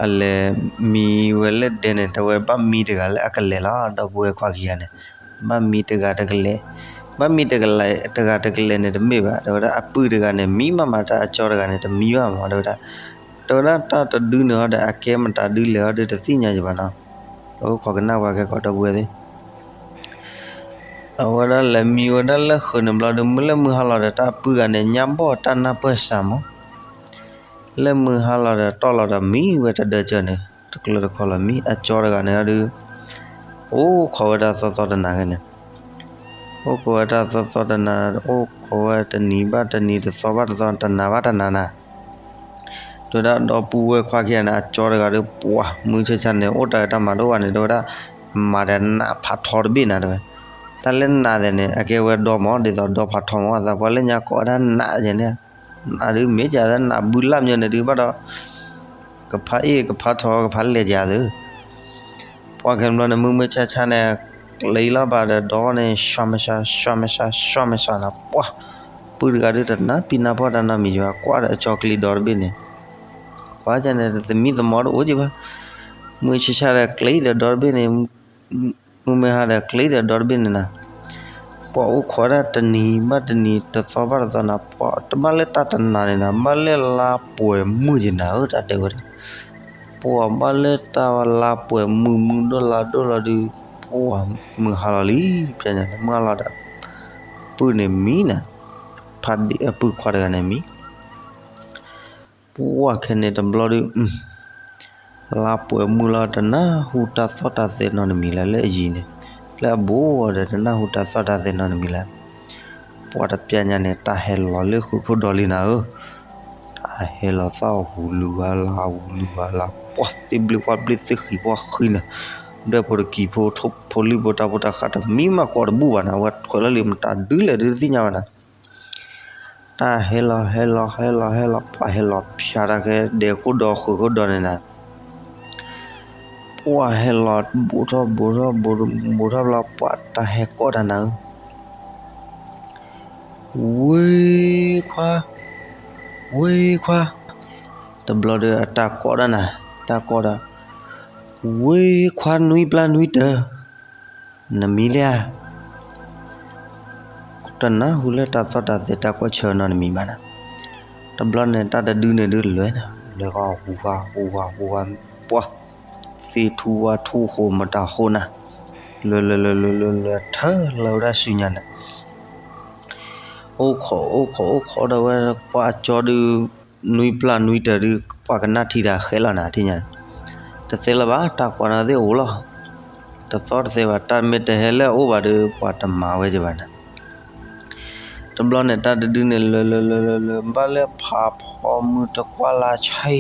အလဲၤမံဝဲလၢဒဲန့ၣ် တဲဝဲဘၣ်မံတဂၤလၢအကလဲၤလီၤ ဒီပုၢ်ဝဲၢ်ခွါခံဂၤန့ၣ် ဘၣ်မံတဂၤတကလဲၤ ဘၣ်မံတဂၤတကလဲၤန့ၣ်တမ့ၢ်ဘၣ် တဲဝဲဒၣ်အပုၢ်တဂၤန့ၣ် မံမးမးတၢ်အကၠီတဂၤန့ၣ် တမံဘၣ်မး တဲဝဲဒၣ် တဲဝဲဒၣ်တၢ်တဒုန့ၣ်ဟီဒီး အကဲမတၤဒုလဲၣ်ဟီဒီး တသ့ၣ်ညါယဘၣ်နီၤ အိၣ်ခိးကနၣ်ပှၤကဲကီးဒီပုၢ်ဝဲၢ်သ့ၣ် အဝဲဒၣ်လဲၤမံဝဲဒၣ်လၢဃုာ်န့ၣ်ဘျီဒီး မုၢ်လၢမုၢ်ဟါလီၤဒီး တၢ်ပုၢ်ဂၤန့ၣ် ညါဘီၣ်တၢ်နၢ်ပၢၢ်စၢ်မး လၢမုၢ်ဟါလီၤဒီး တီၢ်လီၤဒီးမံဝဲတဒၢကၢန့ၣ် တကျၢၤတခီလီၤမံ အကၠီတဂၤန့ၣ်ဒုး အိၣ်ခိးဝဲဒၣ်သီသီတနၤခဲန့ၣ် အိၣ်ခိးဝဲဒၣ်သီသီတနၤ အိၣ်ခိးဝဲတနံၤဘၣ်တနံၤ တသီဘၣ်တသီ တနၤဘၣ်တနၤနၤ တဲဝဲဒၣ်ဒီပုၢ်ဝဲၢ်ခွါခံဂၤန့ၣ် အကၠီတဂၤဒီး ပှၤမုၢ်ဆါဆါန့ၣ် အိၣ်တၢ်တၢ်မၤတအိၣ်ဘၣ်န့ၣ် တဲဝဲဒၣ် အမၤဒီးနးဖးထီတဘ့ၣ်နၤတဲဝဲ တၢ်လၢနးသ့ၣ်န့ၣ် အကဲဝဲဒီမး ဒ်သိးဒီဖးထီမး အသးပှၤလၢညါကိးဝဲဒၣ်နးယဲန့ၣ် နးဒုးမ့ၢ်ကသးနးဘုလၢ်မညီန့ၣ်ဒုးဘၣ်ဒီး ကဖးအ့ၣ်ကဖးထီကဖးလဲၢ်ကသး ပှၤခဲန့ၣ်ဘျီန့ၣ် မုၢ်မုၢ်ဆါဆါန့ၣ် ကျဲလီၤဘၣ်ဒီးဒီန့ၣ် ရှွၤမရှါ ရှွၤမရှါ ရှွၤမရှါန့ၣ် ပှၤ ပုၢ်တဂၤဒုးတနၢ်ပံနၢ်ဖီၣ်တၢ်နီတမံၤဘၣ် ကွၢ်ဒီးအကၠီကျံဒီတဘ့ၣ်န့ၣ် ပှၤကန့ၣ် သမံသမိးတအိၣ်က့ဘၣ် မုၢ်ဆါဆါဒီးကျဲဒီးဒီတဘ့ၣ်န့ၣ် မုၢ်မ့ၢ်ဟါဒီးကျဲဒီးဒီတဘ့ၣ်န့ၣ်နၤ ပှၤအိၣ်ခိးဒၣ်တနံၤဘၣ်တနံၤ တသီဘၣ်တသီနၤ ပှၤတဘၣ်လၢတၢ်တနၤန့ၣ်နၤ ဘၣ်လၢလါပှဲၤမုၢ်ယနၤဧၢ တၢ်တဲဝဲဒၣ် ပှၤဘၣ်လၢတၢ်လါပှဲၤမုၢ်မုၢ်ဒိၣ်လါဒိၣ်လီၤဒုး ပှၤမုၢ်ဟါလီၤလံ ဖဲန့ၣ် မုၢ်ဟါလီၤဒီး ပုၢ်န့ၣ်မံနၤ ဖးဒံးအပုၢ်ခွါတဂၤန့ၣ်မံ ပှၤခဲန့ၣ်တဘျီဒုး လါပှဲၤမုၢ်လီၤ တနၢ်ဟူတၢ်သီၣ်တၢ်သဲနီတမံၤလၢၤ လၢအယံၤန့ၣ် လၢအဘူးဒီး တနၢ်ဟူတၢ်သီၣ်တၢ်သဲနီတမံၤလၢၤ ပှၤတပျၢ်ညါန့ၣ် တၢ်ဟဲလီၤလၢဃုာ်ခိၣ်ဒီလံနၤဧၢ တၢ်ဟဲလီၤသၣ်အူလူၤဂၤလၢ် အူလူၤဂၤလၢ် ပှၤသ့ဘျ့ခွါဘျ့သ့ဃံၤခွါဃံၤန့ၣ် ဒွဲၣ်ဖိတကံၤဖိ ဖိလံၣ်ဖိတၢ်ဖိတၢ်ဃၢ် တမံမးကိးတဘူၣ်ဘၣ်နၤ အဝဲထွဲလီၤလံ မတၤဒုလဲၣ်ဒုးတသ့ၣ်ညါဘၣ်နၤ တၢ်ဟဲလီၤဟဲလီၤဟဲလီၤဟဲလီၤ ပှၤဟဲလီၤဖၠါတၢ်ခဲ ဒဲခိၣ်ဒီဃုာ်ခိၣ်ဒီန့ၣ်နၤ ပှၢ်ဟဲလီၤဘူးထီၣ်ဘူးထီၣ်ဘူးထီၣ်ဘျီ ပှၢ်တၢ်ဟဲကိးတၢ်နၤဧၢ, ဝ့ခွါ, ဝ့ခွါ, တဘျီဒီးအတၢ်ကိးဒၣ်နၤ, တၢ်ကိးဒီး, ဝ့ခွါနွံပျၢ်နွံတၢၤ, နမံလံဧါ. တနၢ်ဟူလၢတၢ်သီၣ်တၢ်သဲတၢ်ကွၢ်ဆၢနီတမံၤဘၣ်နၤ, တဘျီန့ၣ် တၢ်တဒုန့ၣ်ဒုးလဲၤနၤ, လဲၤဃီၤဟူးဝါဟူးဝါဟူးဝါ, ပှၢ်, သ့ၣ်ထူဝါထူဃိးမတၤဃိနၤ, လဲၤလဲၤလဲၤလဲၤလဲၤလဲၤထၢလၢဝဲဒၣ်ဆူညါန့ၣ် အိၣ်ခိးအိၣ်ခိးအိၣ်ခိးဒီးဝဲ ပှၢ်အကၠီဒုး, နွံပျၢ်နွံတၢၤဒုး ပှၢ်ကနၣ်ထံတၢ်ဃဲလီၤနၤထံၣ်ညါန့ၣ်, တသ့လၢၤဘၣ် တၢ်ကိးနၤသ့ၣ်အိၣ်လီၤ, တသီတသဲဘၣ် တၢ်မ့ၢ်တဟဲလၢအအိၣ်ဘၣ်ဒီး ပှၢ်တမၤဝဲကဘၣ်နၤ. တဘျီန့ၣ် တၢ်တဒုန့ၣ် လဲၤလဲၤလဲၤလဲၤလဲၤ ဘၣ်လၢဖးဖီမုၢ်တကွၢ်လၢဆံ,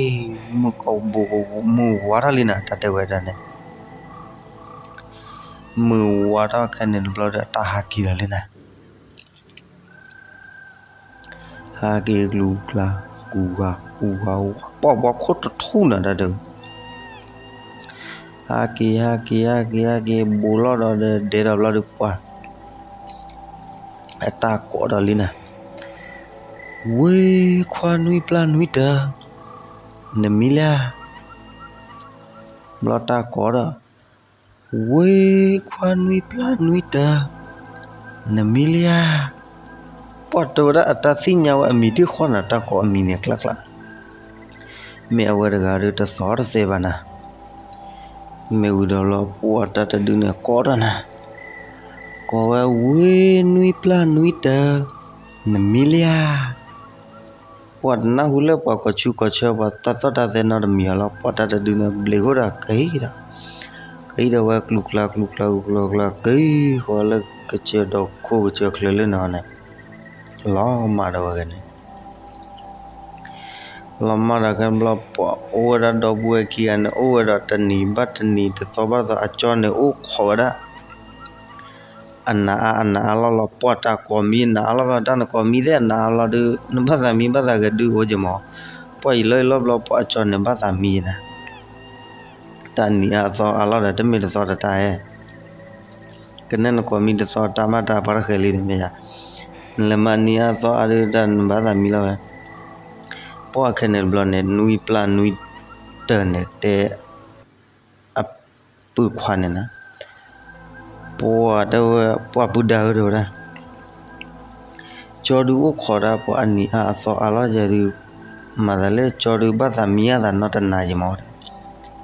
မုၢ်ကဘိးကဘိး မုၢ်ဝါထီၣ်လံနၤ တၢ်တဲဝဲဒၣ်န့ၣ်, မုၢ်ဝါထီၣ်ခဲန့ၣ်တဘျီဒီး တၢ်ဟးက့ၤလီၤလံနၤ. ဟးက့ၤကျူၤကျါ, ဟူးဂၤဟူးဂၤဟူးဂၤ, ပှၢ်ပှၢ်ခိၣ်တထူၣ်နၤတၢ်တဲဝဲ, ဟးက့ၤဟးက့ၤဟးက့ၤဟးက့ၤ ဘူးလီၤဒီးဒဲးဒီးဘျီဒီးပှၢ် အတၢ်ကိးဒီးလံနၤ, ဝ့ခွါနွံပျၢ်နွံတၢၤ, နမံလံဧါ. ဘျီတၢ်ကိးဒီး, ဝ့ခွါနွံပျၢ်နွံတၢၤ, နမံလံဧါ. ပှၢ်တဲဝဲဒၣ်အတၢ်သ့ၣ်ညါဝဲအမံၤတံၢ်ဃီနၤ တၢ်ကိးအမံၤန့ၣ်ကျါကျါ, မ့ၢ်အဝဲတဂၤဒီးတသီတသဲဘၣ်နၤ. မ့ၢ်ဝံၤဒီးလီၤ ပှၢ်တၢ်တဒုန့ၣ်ကိးဒီးနၤ, ကိးဝဲ ဝ့နွံပျၢ်နွံတၢၤ, နမံလံဧါ. ပှၢ်တနၢ်ဟူလၢပှၤကိးဆူကိးဆၢ ပှၤတၢ်သီၣ်တၢ်သဲနီတမံၤအီၤလီၤ. ပှၢ်တၢ်တဒုန့ၣ် ဘျ့းဃိဒီးကဟံးဒီး, ကဟံးဒီးဝဲကျူၤကျါကျူၤကျါကျူၤကျါကျူၤကျါ ကဟံးဃီလၢကစၢၢ်ဒီးခိၣ်ကစၢၢ်ချၢလၢန့ၣ်န့ၣ်, လီၤမၢ်ဒီးဝဲဂ့ၤန့ၣ် လီၤမၢ်ဒီးခဲဘျီ ပှၢ်အိၣ်ဝဲဒၣ်ဒီပုၢ်ဝဲၢ်ခံဂၤန့ၣ် အိၣ်ဝဲဒီးတနံၤဘၣ်တနံၤ တသီဘၣ်တသီ အကၠီန့ၣ်အိၣ်ခိးဝဲဒၣ် အနးအါအနးအါလီၢ်လီၤ. ပှၢ်တၢ်ကိးမံၤအနးအါလီၢ်လီၤ တၢ်နကိးမံၤသ့ၣ်အနးအါလီၢ်ဒီး နဘၣ်သးမံဘၣ်သးဂဲၤဒုးအိၣ်က့ၤမး. ပှၢ်ယံာ်လီၢ်ယံာ်လီၢ်ဘျီ ပှၢ်အကၠီန့ၣ်ဘၣ်သးမံနၤ တၢ်နံၤအါအသီအါလီၢ်ဒီး တမ့ၢ်တသီတတၢ်ဧဲ, ကနဲၣ်နကိးမံၤတသီတၢ်မးတၢ်ပှၤတဃဲၤလံတမ့ၢ်ယါ, နလဲၤမၤနံၤအါသီအါဒီးတၢ်နဘၣ်သးမံလီၤဝဲ. ပှၢ်ခဲန့ၣ်တဘျီန့ၣ် နွံပျၢ်နွံတၢၤန့ၣ်တဲ အပုၢ်ခွါန့ၣ်နၤ, ပှၢ်တဲဝဲ ပှၢ်ပုၢ်ဒါဧၢတဲဝဲဒၣ် ကၠီဒုးအိၣ်ခိးတၢ်ပှၤအနံၤအါအသီအါလီၢ်ယဲဒုး, မၤသးလၢကၠီဒုးဘၣ်သးမံအသးနီတနၤယံၤမး.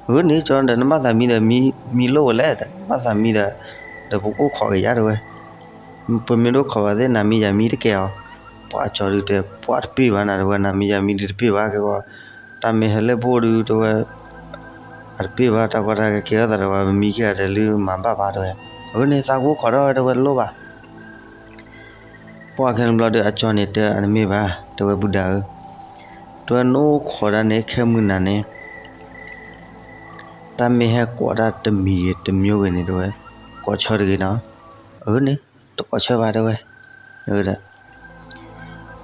အၢန့ၣ် ကၠီဒီး နဘၣ်သးမံဒီး မံလိၣ်ဝဲလဲၣ်, ဘၣ်သးမံဒီး ဒီးပကအိၣ်ခိးက့ၤယါတဲဝဲ, ပမ့ၢ်တအိၣ်ခိးဘၣ်သ့ၣ် နၤမံယၤမံတကဲအီၤ. ပှၢ်ကၠီဒုးတဲ ပှၢ်တပ့ၢ်ဘၣ်နၤတဲဝဲ နၤမံယၤမံဒုးတပ့ၢ်ဘၣ်ကဲကီး, တၢ်မ့ၢ်ဟဲလၢပအိၣ်ဒုးတဲဝဲ အတပ့ၢ်ဘၣ် တၢ်ကီတၢ်ခဲကဲထီၣ်သးဒီးဝဲ ပမံခံဂၤတလၢမၤဘၣ်ဘၣ်တဲဝဲ. အဃိန့ၣ် သးကအိၣ်ခိးဒီးဝဲတဲဝဲလိၣ်ဘၣ်. ပှၢ်ခဲန့ၣ်ဘျီဒီး အကၠီန့ၣ်တဲအတမ့ၢ်ဘၣ် တဲဝဲပုၢ်ဒါဧၢ, တဲဝဲနအိၣ်ခိးဒၣ်န့ၣ် ခဲမုၢ်နၤန့ၣ် တၢ်မ့ၢ်ဟဲကိးတၢ်တမံၤဂ့ၤတမျိုးဂ့ၤန့ၣ်တဲဝဲ ကိးဆၢတဂ့ၤနီၤ. အၢန့ၣ် တကိးဆၢဘၣ်တဲဝဲ ဒီး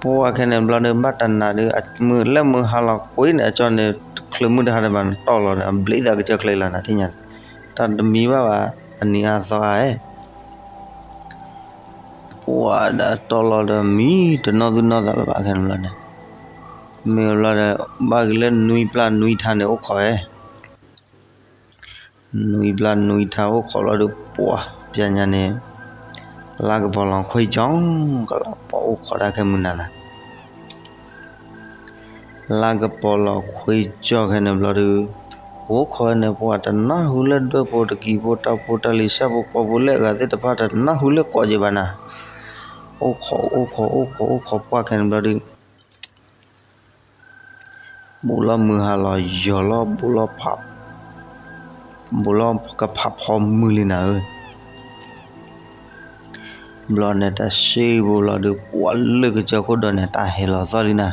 ပှၢ်ခဲန့ၣ်ဘျီဒီး ဘၣ်တနၤဒီး မုၢ်လၢမုၢ်ဟါလီၤကွံာ်န့ၣ် အကၠီန့ၣ် ချုးမုၢ်တဟါဒီးဘၣ်န့ၣ် တီၢ်လီၤန့ၣ် အဘျ့သးကစၢၢ်ချၢလီၤနၤထံၣ်ညါန့ၣ်, တၢ်တမံဘၣ်ဘၣ် အနံၤအါသီအါဧဲ ပှၢ်ဒီးတီၢ်လီၤဒီးမံတနီၢ်သူၣ်နီၢ်သးလၢၤဘၣ်ခဲန့ၣ်ဘျီန့ၣ်, မ့ၢ်ဘျီဒီး ဘၣ်က့ၤလၢနွံပျၢ်နွံထါန့ၣ်အိၣ်ခိးဧဲ နွံပျၢ်နွံထါအိၣ်ခိးလီၤဒီး ပှၢ်ပျဲညါန့ၣ် လါကပီၤလီၤခွံကၠီ ကလါပှၢ်အိၣ်ခိးတၢ်ခဲမုၢ်နၤနၤ လါကပီၤလီၤခွံကၠီခဲန့ၣ်ဘျီဒီး အိၣ်ခိးဝဲန့ၣ် ပှၢ်တနၢ်ဟူလၢဒွဲၣ်ဖိတကံၤဖိတၢ်ဖိတၢ်လံၤ ဆၣ်ဖိကီၢ်ဖိလၢအဂၤသ့ၣ်တဖၣ် တနၢ်ဟူလၢကိးက့ၤဘၣ်နၤ, အိၣ်ခိးအိၣ်ခိးအိၣ်ခိးအိၣ်ခိးပှၢ်ခဲန့ၣ်ဘျီဒီး ဘူးလီၤမုၢ်ဟါလီၤယီၤလီၤ ဘူးလီၤဖး ဘူးလီၤကဖးဖီမုၢ်လံနၤဧၢ, ဘျီန့ၣ်တၢ်စံးဘိလီၤဒီး ပှၢ်လၢကစၢၢ်ခိၣ်ဒီးန့ၣ် တၢ်ဟဲလီၤသီၣ်လံနၤ,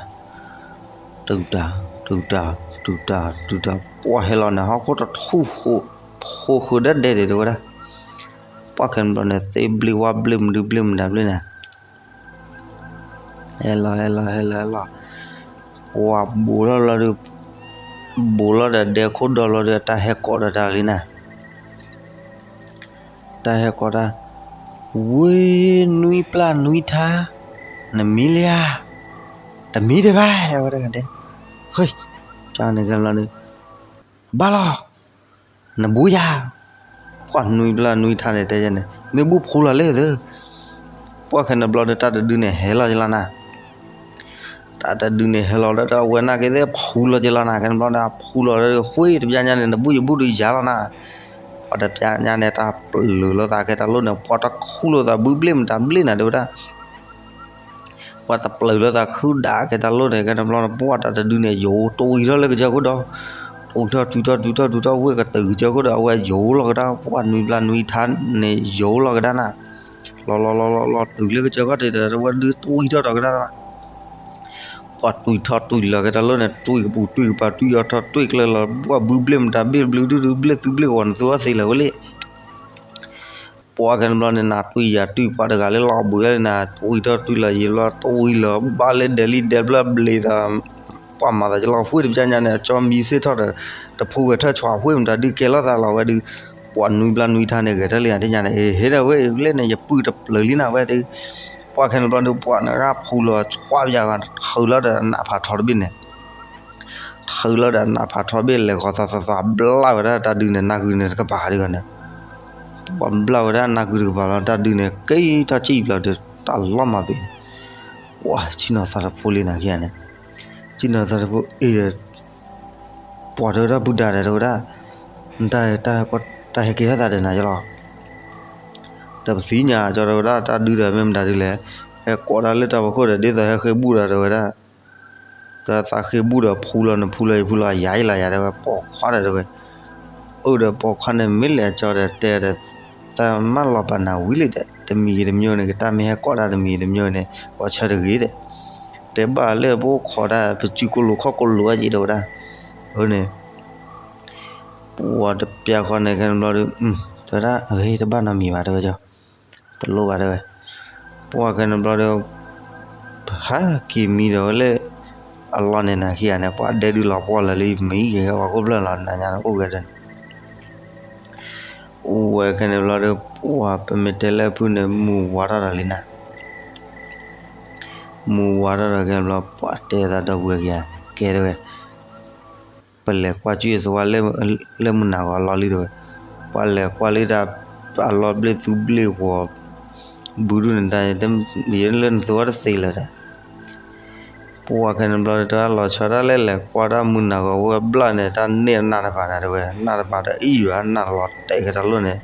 တုၤတၢ် တုၤတၢ် တုၤတၢ် တုၤတၢ် ပှၢ်ဟဲလီၤန့ၣ် ဟီၣ်ခိၣ်တထူၣ် ဖိဃုာ်ဒၣ်ဒဲးဒဲးတဲဝဲဒၣ်, ပှၢ်ခဲန့ၣ်ဘျီန့ၣ် သ့ဘျ့ဝါဘျ့မနုၤဘျ့မတၤဘျ့နၤ ဟဲလီၤဟဲလီၤဟဲလီၤဟဲလီၤ, ပှၢ်ဘူးလီၤလီၤဒီး ဘူးလီၤဒီးဒဲခိၣ်ဒီလီၤဒီး တၢ်ဟဲကိးဒီးတၢ်လံနၤ, တၢ်ဟဲကိးတၢ်, ဝ့ၢ်နွံပျၢ်နွံထါ, နမံလံဧါ, တမံဒံးဘၣ်, ဝဲတဂၤတဲ, ဟ့, န့ၣ်ကလီန့ၣ်, ဘၣ်လီၤ, နဘူးယၤ, ပှၢ်နွံပျၢ်နွံထါန့ၣ်တဲယဲန့ၣ် မ့ၢ်ဘူးဖူလီၤလၢသၢ ပှၢ်ခဲန့ၣ်ဘျီဒီး တၢ်တဒုန့ၣ်ဟဲလီၤကလီနၤ, တၢ်တဒုန့ၣ်ဟဲလီၤဒီး အဝဲနာ်က့သ့ၣ်ဖူလီၤကလီနၤ, ခဲန့ၣ်ဘျီဒီး ဖူလီၤဒီး ဃ့တပျၢ်ညါန့ၣ် နဘူးယဘူးဒီးယၤလီၤနၤ, ပှၢ်တပျၢ်ညါန့ၣ် တၢ်ပျုၤလိာ်သးကဲတၢ်လိၣ်န့ၣ် ပှၢ်တခူၣ်လိာ်သးဘုဘျ့ၣ်မတၤဘျ့ၣ်နၤတဲဝဲဒၣ် ပှၢ်တပျုၤလိာ်သးခုဒၣ်ကဲတၢ်လိၣ်န့ၣ် ခဲန့ၣ်ဘျီန့ၣ် ပှၢ်တၢ်တဒုန့ၣ် ယိၤတဝံၤထီၣ်လၢကစၢၢ်ခိၣ်ဒီး တဝံၤထီၣ်တုၤထီၣ်တုၤထီၣ်တုၤထီၣ်ဝ့ၢ်ကတုၤကစၢၢ်ခိၣ်ဒီး အဝဲယိၤလီၤကဒါ ပှၢ်နွံပျၢ်နွံထါန့ၣ် ယိၤလီၤကဒါနၤ, လီၤလီၤလီၤလီၤလီၤတုၤလၢကစၢၢ်ခိၣ်ဒီး အဝဲဒုးတဝံၤထီၣ်ဒီးကဒါ ပှၢ်တွံၢ်ထီၣ်တွံၢ်လီၤကဲတၢ်လိၣ်န့ၣ် တွံၢ်ကပူၤတွံၢ်ကပၤ တွံၢ်အီၤထီၣ်တွံၢ်ကျၢၤလီၤ ပှၢ်ဘုဘျ့ၣ်မတၤဘ့ၣ်ဘျုးဒုဒုးဘျ့ၣ်သူဘျ့ၣ်ဂီၤန့ၣ် သူအီသံးလၢၤဝဲလံ ပှၢ်ခဲန့ၣ်ဘျီန့ၣ် နၤတွံၢ်ယၤတွံၢ် ပှၢ်တဂၤလၢလီၤဘှံးဝဲလံနၤ တွံၢ်ထီၣ်တွံၢ်လီၤယံၤဘျီ တွံၢ်လီၤဘၣ်လၢဒဲးလံဒဲးဘျီဘျ့သး ပှၢ်မၤသးကလီၤ ဝ့ၢ်တပျၢ်ညါန့ၣ် အကၠီမံစ့ၢ်ထီၣ်ဒီး တဖိဝဲထၢၣ်ဆွးဝ့ၢ်မတၤဒုးကဲလိာ်သးလီၤဝဲဒုး ပှၢ်နွံပျၢ်နွံထါန့ၣ် ဂဲၤထၢၣ်လံယၤထံၣ်ညါန့ၣ် အ့ ဟ့ဒီးဝဲလၢန့ၣ် ယပုၢ်တပျုၤလံနၤဝဲဒုး ပှၢ်ခဲန့ၣ်ဘျီဒုး ပှၢ်နဂၢ်ဖူလီၤဆွးယၤဂၤ ထုးလီၤဒီးနးဖးထီတဘ့ၣ်န့ၣ် ထုးလီၤဒီးနးဖးထီဘ့ၣ်လဲၤဂီၤသးသးသးဘျၣ်ဝဲဒၣ်တၢ်ဒုးန့ၣ် နၢ်ကုန့ၣ်တကပၤဒုးဂၤန့ၣ် ပှၢ်ဘျၣ်ဝဲဒၣ်နၢ်ကုတကပၤလီၤ တၢ်ဒုးန့ၣ် က့ၤထီၣ်စံၣ်ဘျီဒီး တၢ်လီၤမၢ်ဘ့ၣ်န့ၣ် ပှၢ်ဆ့ၣ်နီၤသးတဖိလံနၤခံဂၤန့ၣ် ဆ့ၣ်နီၤသးတဖိအ့ဒီး ပှၢ်တဲဝဲဒၣ်ပုၢ်ဒါဒီးတဲဝဲဒၣ် တၢ်ဟဲက့ၤထီၣ်သးဒီးနၤကလီၤ ဒီးပသ့ၣ်ညါကၠီတဲဝဲဒၣ်တၢ်ဒုးဒီးမ့ၢ်မတၤဒုးလဲၣ် ဟဲကိးတၢ်လၢတၢ်ဖီခိၣ်ဒီး ဒ်သိးဟဲဃ့ဘူၣ်ဒီးတဲဝဲဒၣ် တၢ်သးဃ့ဘူၣ်ဒီးဖူလီၤနဖူလီၤယဖူလီၤယၤယလီၤယၤတဲဝဲ ပိာ်ခွါဒီးတဲဝဲ အိၣ်ဒီးပိာ်ခွါန့ၣ် မ့ၢ်လဲၤကၠီဒီးတဲဒီး သးမၢလီၤပာ်နၤဝံၤလံဒီး တမံၤဂ့ၤတမံၤန့ၣ် ကတၢ်မ့ၢ်ဟဲကိးတၢ်တမံၤဂ့ၤတမံၤန့ၣ် ပှၤဆၢတဂ့ၤဒီး တဲဘၣ်လၢပအိၣ်ခိးတၢ် ပစုကိၣ်လိာ်ခီၣ်ကိၣ်လိာ်အက့ၤတဲဝဲဒၣ် အန့ၣ် ပှၢ်တပျၢ်ဃီန့ၣ် ခဲန့ၣ်ဘျီဒီး တဲဝဲဒၣ် အဂ့ၤ တဘၣ်နီတမံၤဘၣ် တဲဝဲကၠီ တလိၣ်ဘၣ် တဲဝဲ ပှၢ်ခဲန့ၣ်ဘျီဒီး ဟးက့ၤမံဒီးဝဲလၢ အလီၢ်န့ၣ်နၤခံဂၤန့ၣ် ပှၢ်ဒဲဒုးလီၤပှီၢ်လၢာ်လံ မံက့ၤဝဲပှၤခိၣ်ဖျၢၣ်လီၤ နၤညါန့ၣ်အိၣ်ဂဲၤဒီးန့ၣ် အိၣ်ဝဲခဲန့ၣ်ဘျီဒီး ပှၢ်ပမ့ၢ်တဲလၢအဖုၣ်န့ၣ် မုၢ်ဝါထီၣ်ဒီးလံနၤ မုၢ်ဝါထီၣ်ဒီးခဲန့ၣ်ဘျီ ပှၢ်တဲသးဒီပုၢ်ဝဲၢ်ခံဂၤ ကဲတဲဝဲ ပလဲၤကွၢ်ကွံာ်အသဝီ လၢမုၢ်နၤဂီၤအလီၢ်လံတဲဝဲ, ပှၤလဲၤကွၢ်လံတၢ် အလီၢ်ဘျ့ၣ်သူဘျ့ၣ်ဂီၤ ဘုဒုၣ်န့ၣ်တၢ် ယလၢနသဝီတသ့လၢၤဒီး, ပှၤခဲန့ၣ်ဘျီဒီး တၢ်လီၤဆီဒၣ်လဲာ်လဲၤကွၢ်တၢ်မုၢ်နၤဂီၤဝဲဘျီန့ၣ် တၢ်န့ၢ်အနၢ်တပၤန့ၣ်တဲဝဲ, နၢ်တပၤဒီးအံၣ်ယွၤနၢ်လီၤတဲာ်က့ၤတၢ်လိၣ်န့ၣ်,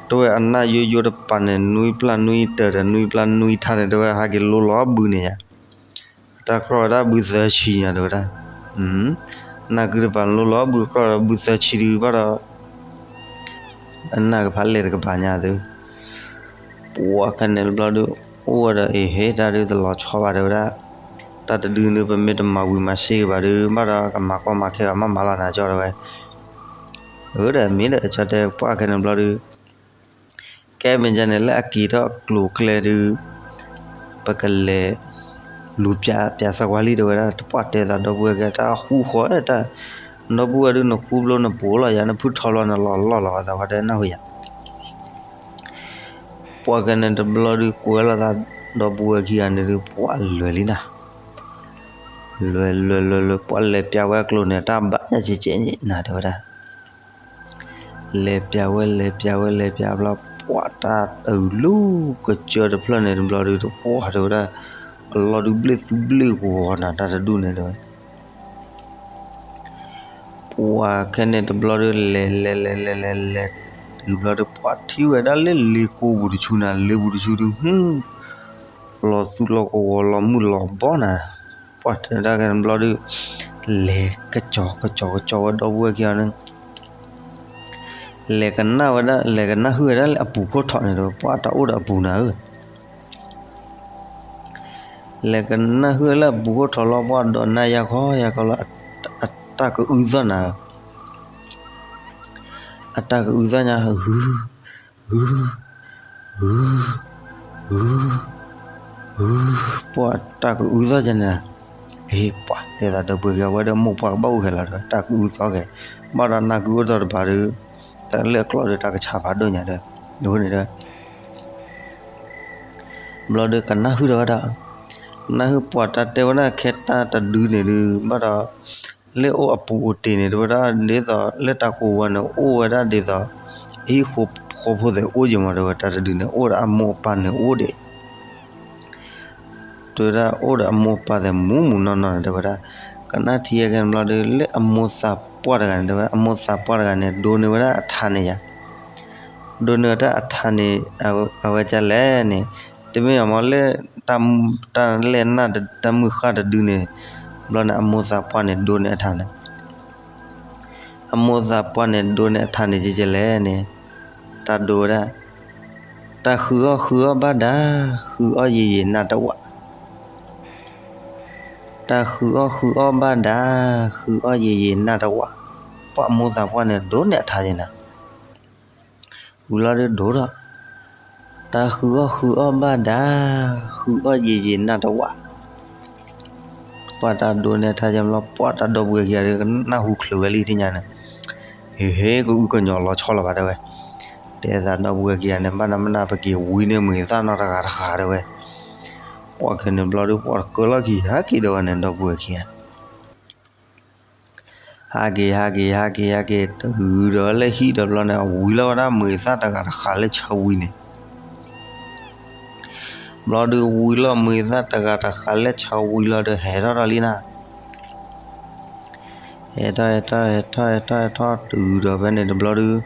တဲဝဲအနၢ်ယိယိတပၤန့ၣ် နွံပျၢ်နွံတၢၤဒီး နွံပျၢ်နွံထါန့ၣ် တဲဝဲ ဟဲက့ၤလိလီၤဘုန့ၣ်ယါ တၢ်ကြၢးဝဲဒၣ်ဘုသၢဆံညါတဲဝဲဒၣ်, နၢ်ကုတပၤလိလီၤဘုကြၢးဒီးဘုသၢဆံဒုးဘၣ်ဒီး, အနၢ်ကဖးလဲၢ်တကပၤညါသု, ပှၤခဲန့ၣ်တဘျီဒီး အိၣ်ဝဲဒီးအံၤဟ့ၣ် တၢ်ဒုးတလီၤဆီဘၣ်တဲဝဲဒၣ်, တၢ်တဒုန့ၣ် ပမ့ၢ်တမၤဝံၤမၤစ့ၢ်ကီးဘၣ်ဒီး ဘၣ်ဒီးကမၤကီမၤခဲဘၣ်မးမးလီၤနၤကၠီတဲဝဲ, အၢဒီးမ့ၢ်ဒီးကၠီတဲပှၤခဲန့ၣ်တဘျီဒီး ကဲမ့ၢ်ကန့ၣ် လၢအက့ၤထီၣ်ကျိၤကျဲဒုး, ပကလဲၤလူၤပျးပျးစၢၤကွၢ်လံတဲဝဲဒၣ်, တပှၢ်တဲသးဒီပုၢ်ဝဲၢ်ကဲ တၢ်ဃူဃီတၢ်, ဒီပုၢ်ဝဲၢ်ဒုး နဃူဘျီနပိာ်လီၤယၤ နဖုထီဘျီနလီၤလီၢ်လီၤသးဝဲတဲနၢ်ဟူယၤ, ပှၤကဲန့ၣ်တဘျီဒုး ကွဲးလီၤသးဒီပုၢ်ဝဲၢ်ခံဂၤန့ၣ်ဒုး ပှၤလဲၤလံနၤ, လဲၤလဲၤလဲၤလဲၤ ပှၤလဲၤပျးဝဲအကျိၤန့ၣ် တၢ်ဘၣ်ညါကဲကဲနၤတဲဝဲဒၣ် လဲၤပျးဝဲ လဲၤပျးဝဲ လဲၤပျးဘျီ ပှၤတၢ်တုၤလၢကစၢၢ်တဖျၢၣ်န့ၣ်တဘျီဒုး တပှၢ်တဲဝဲဒၣ်, အလီၢ်ဒုးဘျ့ၣ်သူဘျ့ၣ်ဂီၤနၤ တၢ်တဒူၣ်န့ၣ်တဲဝဲ, ပှၤခဲန့ၣ်တဘျီဒုး လဲၤလဲၤလဲၤလဲၤလဲၤလဲၤ တုၤဘျီဒုး ပှၤထံၣ်ဝဲဒၣ်လၢလ့ကိပူၤတဆူနၤ လ့ပူၤတဆူဒုး လီၤသူလီၤကဝီၤလီၤမုၢ်လီၤဘီနၤ, ပှၤတဲဒၣ်ခဲန့ၣ်တဘျီဒုး, လဲၤကစီၤကစီၤကစီၤဝဲဒီပုၢ်ဝဲၢ်ခံဂၤန့ၣ် လဲၤကနၣ်ဝဲဒၣ် လဲၤကနၣ်ဟုၣ်ဝဲဒၣ်လၢအပူၤခိၣ်ထီးန့ၣ်ဒီး ပှၤတၢ်အိၣ်ဒီးအပူၤနၤဧၢ, လဲၤကနၣ်ဟုၣ်ဝဲလၢအပူၤခိၣ်ထီးလီၤ ပှၤဒိးနၢ်ယါခီယါခီလီၤ, အတၢ်ကအုသီၣ်နၤဧၢ, အတၢ်ကအုသီၣ်ညါ ဂုၤ, ဂုၤ, ဂုၤ, ဂုၤ, ဂုၤ, ပှၤတၢ်ကအုသီၣ်ယါန့ၣ်, အ့ ပှၤတဲသးဒီပုၢ်ဝဲၢ်ကဲ အဝဲဒီးမိၢ်ပှၢ်ကဘၣ်အိၣ်ဂဲၤလီၤဒီး တၢ်ကအုသီၣ်ဂဲၤ, ဘၣ်ဒီးနၢ်ကုအိၣ်သီၣ်တပၤဒီး, တၢ်လၢအကျီၢ်ဒီးတၢ်ကဆးဖးဒိၣ်ညါဒီး အဃိန့ၣ် ဘျီဒီးကနၣ်ဟုၣ်ဒီးဝဲဒၣ်, ကနၣ်ဟုၣ်ပှၤတၢ်တဲဝဲဒၣ်ခဲတၢ်တဒုန့ၣ်ဒုး ဘၣ်ဒီး လၢအိၣ်အပူၤအိၣ်တ့ၢ်န့ၣ် တဲဝဲဒၣ်ဒ်သိးလၢတၢ်ကိးဝဲန့ၣ် အိၣ်ဝဲဒၣ်ဒ်သိး အဟံၣ်ဃီဖိသ့ၣ်အိၣ်ယံၤမး တဲဝဲတၢ်တဒုန့ၣ် အိၣ်ဒီးအမိၢ်အပၢ်န့ၣ်အိၣ်ဒံး တဲဝဲဒၣ်အိၣ်ဒီးအမိၢ်အပၢ်သ့ၣ်မူးမူးနီၢ်နီၢ်န့ၣ် တဲဝဲဒၣ်, ကနၣ်ထံဟဲက့ၤန့ၣ်ဘျီဒီး လၢအမိၢ်သးပှၢ်တဂၤန့ၣ် တဲဝဲဒၣ် အမိၢ်သးပှၢ်တဂၤန့ၣ် ဒိးန့ၢ်ဝဲဒၣ်အထါန့ၣ်ယါ, ဒိးန့ၢ်ဝဲဒၣ်အထါန့ၣ် အဝဲဒ်လဲၣ်န့ၣ်, တမ့ၢ်အမ့ၢ်လၢ တၢ်လဲၢ်နၢ်တၢ်မုၢ်ဃၢ်တဒုန့ၣ်, ဘျီန့ၣ် အမိၢ်သးပှၢ်န့ၣ် ဒိးန့ၢ်အထါန့ၣ် အမိၢ်သးပှၢ်န့ၣ် ဒိးန့ၢ်အထါန့ၣ် ကဲကဲလဲၣ်န့ၣ်, တၢ်ဒိးဝဲဒၣ်, တၢ်ဃုအီၣ်ဃုအီၣ်ဘၣ်ဒါ, ဃုအီၣ်ယံာ်ယံာ်နၢ်တဝး, တၢ်ဃုအီၣ်ဃုအီၣ်ဘၣ်ဒါ, ဃုအီၣ်ယံာ်ယံာ်နၢ်တဝး, ပှၤအမိၢ်သးပှၢ်န့ၣ် ဒိးန့ၢ်အထါယဲနၤ, ဝံၤလီၤဒီးဒိးထီၣ်, တၢ်ဃုအီၣ်ဃုအီၣ်ဘၣ်ဒါ, ဃုအီၣ်ယံာ်ယံာ်နၢ်တဝး, ပှၤတၢ်ဒိးန့ၢ်အထါယဲဘျီ ပှၤတၢ်ဒီပုၢ်ဝဲၢ်ခံဂၤဒီး ကနၢ်ဟူချုးဝဲလံထံၣ်ညါန့ၣ်, ဟ့ၣ် ကအုၣ်ကညီၤလီၤဆီလီၤဘၣ်တဲဝဲ, တဲသးဒီပုၢ်ဝဲၢ်ခံဂၤန့ၣ် ဘၣ်နၤမနၤ ပက့ၤဝံန့ၢ်မုၢ်သၣ်နီတဂၤတဂၤတဲဝဲ, ပှၤခဲန့ၣ်ဘျီဒီး ပှၤတကၢလီၢ်ခံဟဲက့ၤဒီးဝဲန့ၣ် ဒီပုၢ်ဝဲၢ်ခံဂၤ ဟးက့ၤ ဟးက့ၤ ဟးက့ၤ ဟဲက့ၤ တုၤဒီးလၢဟံၣ်ဒီးဘျီန့ၣ် အဝံလီၤဝဲဒၣ်မုၢ်သၣ်တဂၤတဃာ်လၢဆၢဝံၤန့ၣ်, ဘျီဒီးဝံလီၤမုၢ်သၣ်တဂၤတဃာ်လၢဆၢဝံၤလီၤဒီး ဟဲထီၣ်ဒီးလံနၤ, ဟဲထီၣ် ဟဲထီၣ် ဟဲထီၣ် ဟဲထီၣ် ဟဲထီၣ် တုၤဒီးဖဲန့ၣ်တဘျီဒီး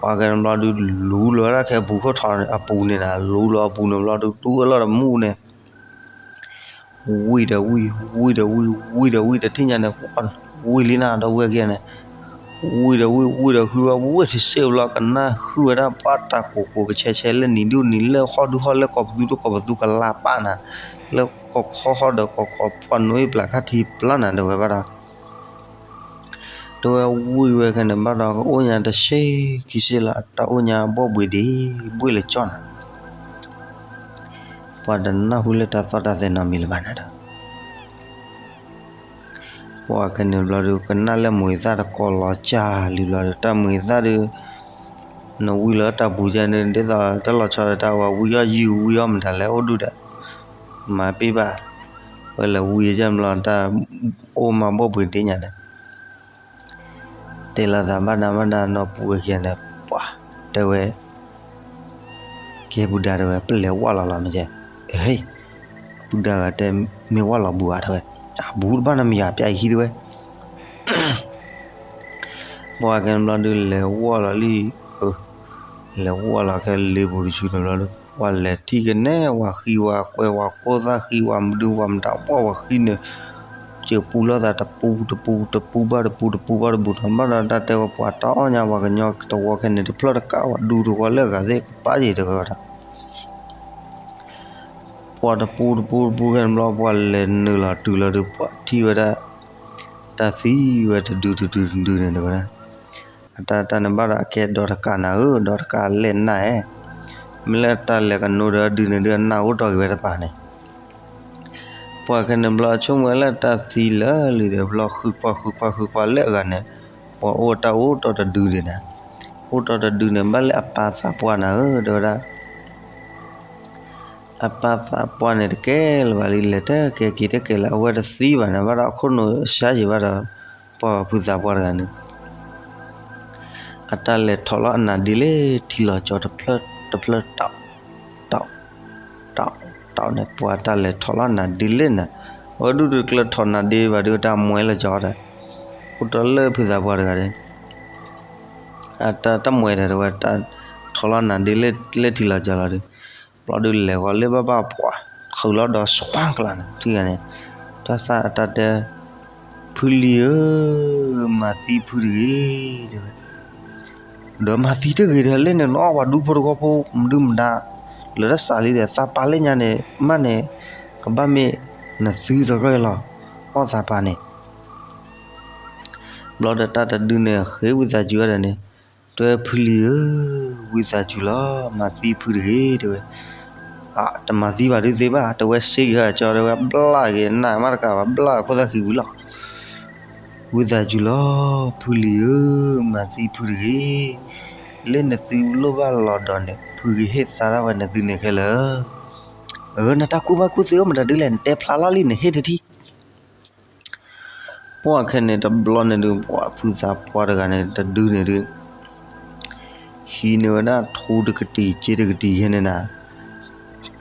ပှၤကဲန့ၣ်ဘျီဒီး လူလီၤဝဲဒၣ်ခဲပူၤခိၣ်ထီၣ်အပူၤန့ၣ်နၤ, လူလီၤအပူၤန့ၣ်ဘျီဒီး တူၢ်အၢၣ်လီၤတမူန့ၣ် ဝံၢ်ဒီးဝံၢ် ဝံၢ်ဒီးဝံၢ် ဝံၢ်ဒီးဝံၢ်တထံၣ်ညါန့ၣ်, ဝံၢ်လံနၤ ဒီပုၢ်ဝဲၢ်ခံဂၤန့ၣ်, ဝံၢ်ဒီးဝံၢ် ဝံၢ်ဒီးဟုၣ်ဝဲ ဝံၢ်ထံၣ်စ့ၢ်ဘျီ ကနၢ်ဟုၣ်ဝဲဒၣ်ပှၤတၢ်ကိးကိးကဆဲဆဲ လၢနံၤဒုၣ်နံၤလၢ ဟီၣ်ဒုၣ်ဟီၣ်လၢ ကိးပသူဒုၣ်ကိးပသူကလါပၢ်နၤ, လၢကီၢ်ခီဟီၣ်ဒီးကီၢ်ခီပှၢ်နိအ့ၣ်ပျၢ်ခါထံပျၢ်နၤ တဲဝဲဘၣ်ဒီး တဲဝဲဝံၢ်ဝဲခဲန့ၣ်ဘၣ်ဒီး ကအိၣ်ညါတဆံခံဆံလီၤ တၢ်အိၣ်ညါဘီၣ်ဘှံးဒံး ဘှ့ၣ်လၢကၠီနၤ, ပှၤတနၢ်ဟူလၢတၢ်သီၣ်တၢ်သဲနီတမံၤလၢၤဘၣ်နၤဒီး ပှၤခဲန့ၣ်ဘျီဒီး ကနၣ်လၢမုၢ်သၣ်တကိးလီၤကၢ်လံဘျီဒီး တၢ်မုၢ်သၣ်ဒီး နဝံလီၤတၢ်ပူၤကဲန့ၣ် ဒ်သိးတၢ်လီၤဆီဒီးတၢ်ဝဲဝံအီၣ်ယုၢ်ဝံအီၣ်မတၤလဲၣ်အိၣ်ဒုၣ်ဒီး မၤပ့ၢ်ဘၣ်, ဝဲလဲၤဝံယဲၢ်ဘျီတၢ်အိၣ်မၤဘီၣ်ဘှံးဒံးညါန့ၣ် တဲလီၤသးဘၣ်နၤဘၣ်နၤနီၢ်ပူၤဝဲခံဂၤန့ၣ် ပှၤတဲဝဲ ကဲပုၢ်ဒါတဲဝဲ ပလဲၤဝၢ်လီၤလီၤမ့ၢ်ကဲ, ဟ့ၣ်, ပုၢ်ဒါဂၤတဲ မ့ၢ်ဝၢ်လီၤဘူးဧါတဲဝဲ, အဘူးတဘၣ်နီတမံၤဧါ ပျဲအံၤခံတဲဝဲ, ပှၤကဲန့ၣ်ဘျီဒုးလဲၤဝၢ်လီၤလံ, လဲၤဝၢ်လီၤခဲလ့ပူၤတဆူန့ၣ်ဘျီဒုး ပှၤလဲၤထံၣ်ကနဲ ဝၤဃံဝၤကွဲ ဝၤကိၢ်သၣ်ဃံ ဝၤမဒု ဝၤမတၤ ပှၢ်ဝၤဃံန့ၣ် စၢၤပူလီၤသးတပူတပူတပူဘၣ်တပူတပူဘၣ်တပူန့ၣ် ဘၣ်ဒီးတၢ်တဲဝဲပှၤတၢ်အီၣ်ညါ ပှၤကညီတဝီခဲန့ၣ် တဖျၢၣ်တကး ဝၤဒူတဝီလၢအဂၤသ့ၣ်ကပၣ်ယံၤတဲဝဲဒၣ် ပှၤတပူတပူတပူခဲန့ၣ်ဘျီ ပှၤလဲၤနုာ်လီၤတုၤလီၤဒီး ပှၤထံၣ်ဝဲဒၣ် တၢ်သံဝဲတဒုတဒုတဒုန့ၣ်တဲဝဲဒၣ်, အတၢ်တၢ်န့ၣ်ဘၣ်ဒီးအကဲဒီးတကးနၤဧၢ ဒီးတကးလဲၣ်နၢ်ဧဲ, မ့ၢ်လၢတၢ်လဲၤကနိဒီးဒုန့ၣ်ဒုးအနၢ်အိၣ်တီၢ်က့ၤဝဲတပၤန့ၣ် ပှၤခဲန့ၣ်ဘျီအဆိကမိၣ်ဝဲလၢတၢ်သံလၢာ်လံဒီးဘျီ ဃုကွၢ်ဃုကွၢ်ဃုကွၢ်လၢအဂၤန့ၣ်, ပှၤအိၣ်တၢ်အိၣ်တီၢ်တဒုဒံးနၤ, အိၣ်တီၢ်တဒုန့ၣ် ဘၣ်လၢအပၢ်သးပှၢ်နၤဧၢ တဲဝဲဒၣ်, အပၢ်သးပှၢ်န့ၣ်တကဲလၢၤဘၣ်လံ လဲၤတကဲက့ၤတကဲလၢၤ အဝဲတသံဘၣ်န့ၣ် ဘၣ်ဒီးအခိၣ်နူာ်စှၤယံၤဘၣ်ဒီး ပှၤဖုသးပှၢ်တဂၤန့ၣ် အတၢ်လဲၤထီၣ်လီၤအနါဒ့လၢထံလီၤကၠီတဖျၢၣ်တဖျၢၣ်တီၤ, တီၤ, တီၤ, တီၤန့ၣ် ပှၤတၢ်လဲၤထီၣ်လီၤအနါဒ့လၢနၤ, အဝဲဒုးတကျၢၤထီၣ်နါဒ့ဘၣ်ဒီးတၢ်မှဲလၢကၠီဒီး, အိၣ်တီၢ်လၢဖုသးပှၢ်တဂၤဒီး, အတၢ်တမှဲဒီးတဝဲ ထီၣ်လီၤနါဒ့လၢထံလီၤကၠီလီၤဒီး, ဘျီဒုးလဲၤဃီၤလၢဘၣ်ဘၣ်ပှၤ, ဃုာ်လီၤဒီးစွါကျါန့ၣ် ထံဂၤန့ၣ်, တၢ်စၢ်အတၢ်တဲ ဖုလံၤဧၢ, မၤသံဖုတဂ့ၤ, တဲဝဲ, ဒီးမၤသံတဂ့ၤဒီး လၢန့ၣ်နအီၣ်ပှၤဒူဖိတဂီၢ်ဖိ မဒုမဒါ, လၢတၢ်စးလံဒီး သးပာ်လၢညါန့ၣ် မ့ၢ်န့ၣ်, ကဘၣ်မ့ၢ်နသုသရၢလီၤ, အီၣ်သးပာ်န့ၣ်, ဘျီဒီးတၢ်တဒုန့ၣ် ဃ့ဝံသးစူၤဝဲဒၣ်န့ၣ်, တဲဖုလံၤဧၢ, ဝံသးစူၤလီၤ, မၤသံဖုတဂ့ၤ, တဲဝဲ တမၤသံဘၣ်ဒုးသ့ဘၣ်, တဲဝဲစ့က့ၤဟဲကၠီ တဲဝဲဘျၣ်က့ၤနၢ်မးတကးဘၣ် ဘျၣ်ခိၣ်သၣ်ဃံဝံၤလီၤ, ဝံသးစူၤလီၤ, ဖုလံၤဧၢ, မၤသံဖုတဂ့ၤ, လၢနသုလိၣ်ဘၣ်လီၤဒီးန့ၣ် ဖုကဟ့ၣ်သါဒၣ်ဝဲနသုန့ၣ်ခဲလၢာ်. အၢ နတၢ်ကူၣ်ဘၣ်ကူၣ်သ့အိၣ်မတၤဒုလဲၣ် နတဲဖျါလီၤလံ နဟ့ၣ်တထံၣ်. ပှၢ်ခဲန့ၣ်တဘျီန့ၣ်ဒုး ပှၤဖုသးပှၢ်တဂၤန့ၣ် တဒုန့ၣ်ဒုး ဟံးန့ၢ်ဝဲဒၣ်ထူတကတံၢ် စ့တကတံၢ်ခဲန့ၣ်နၤ,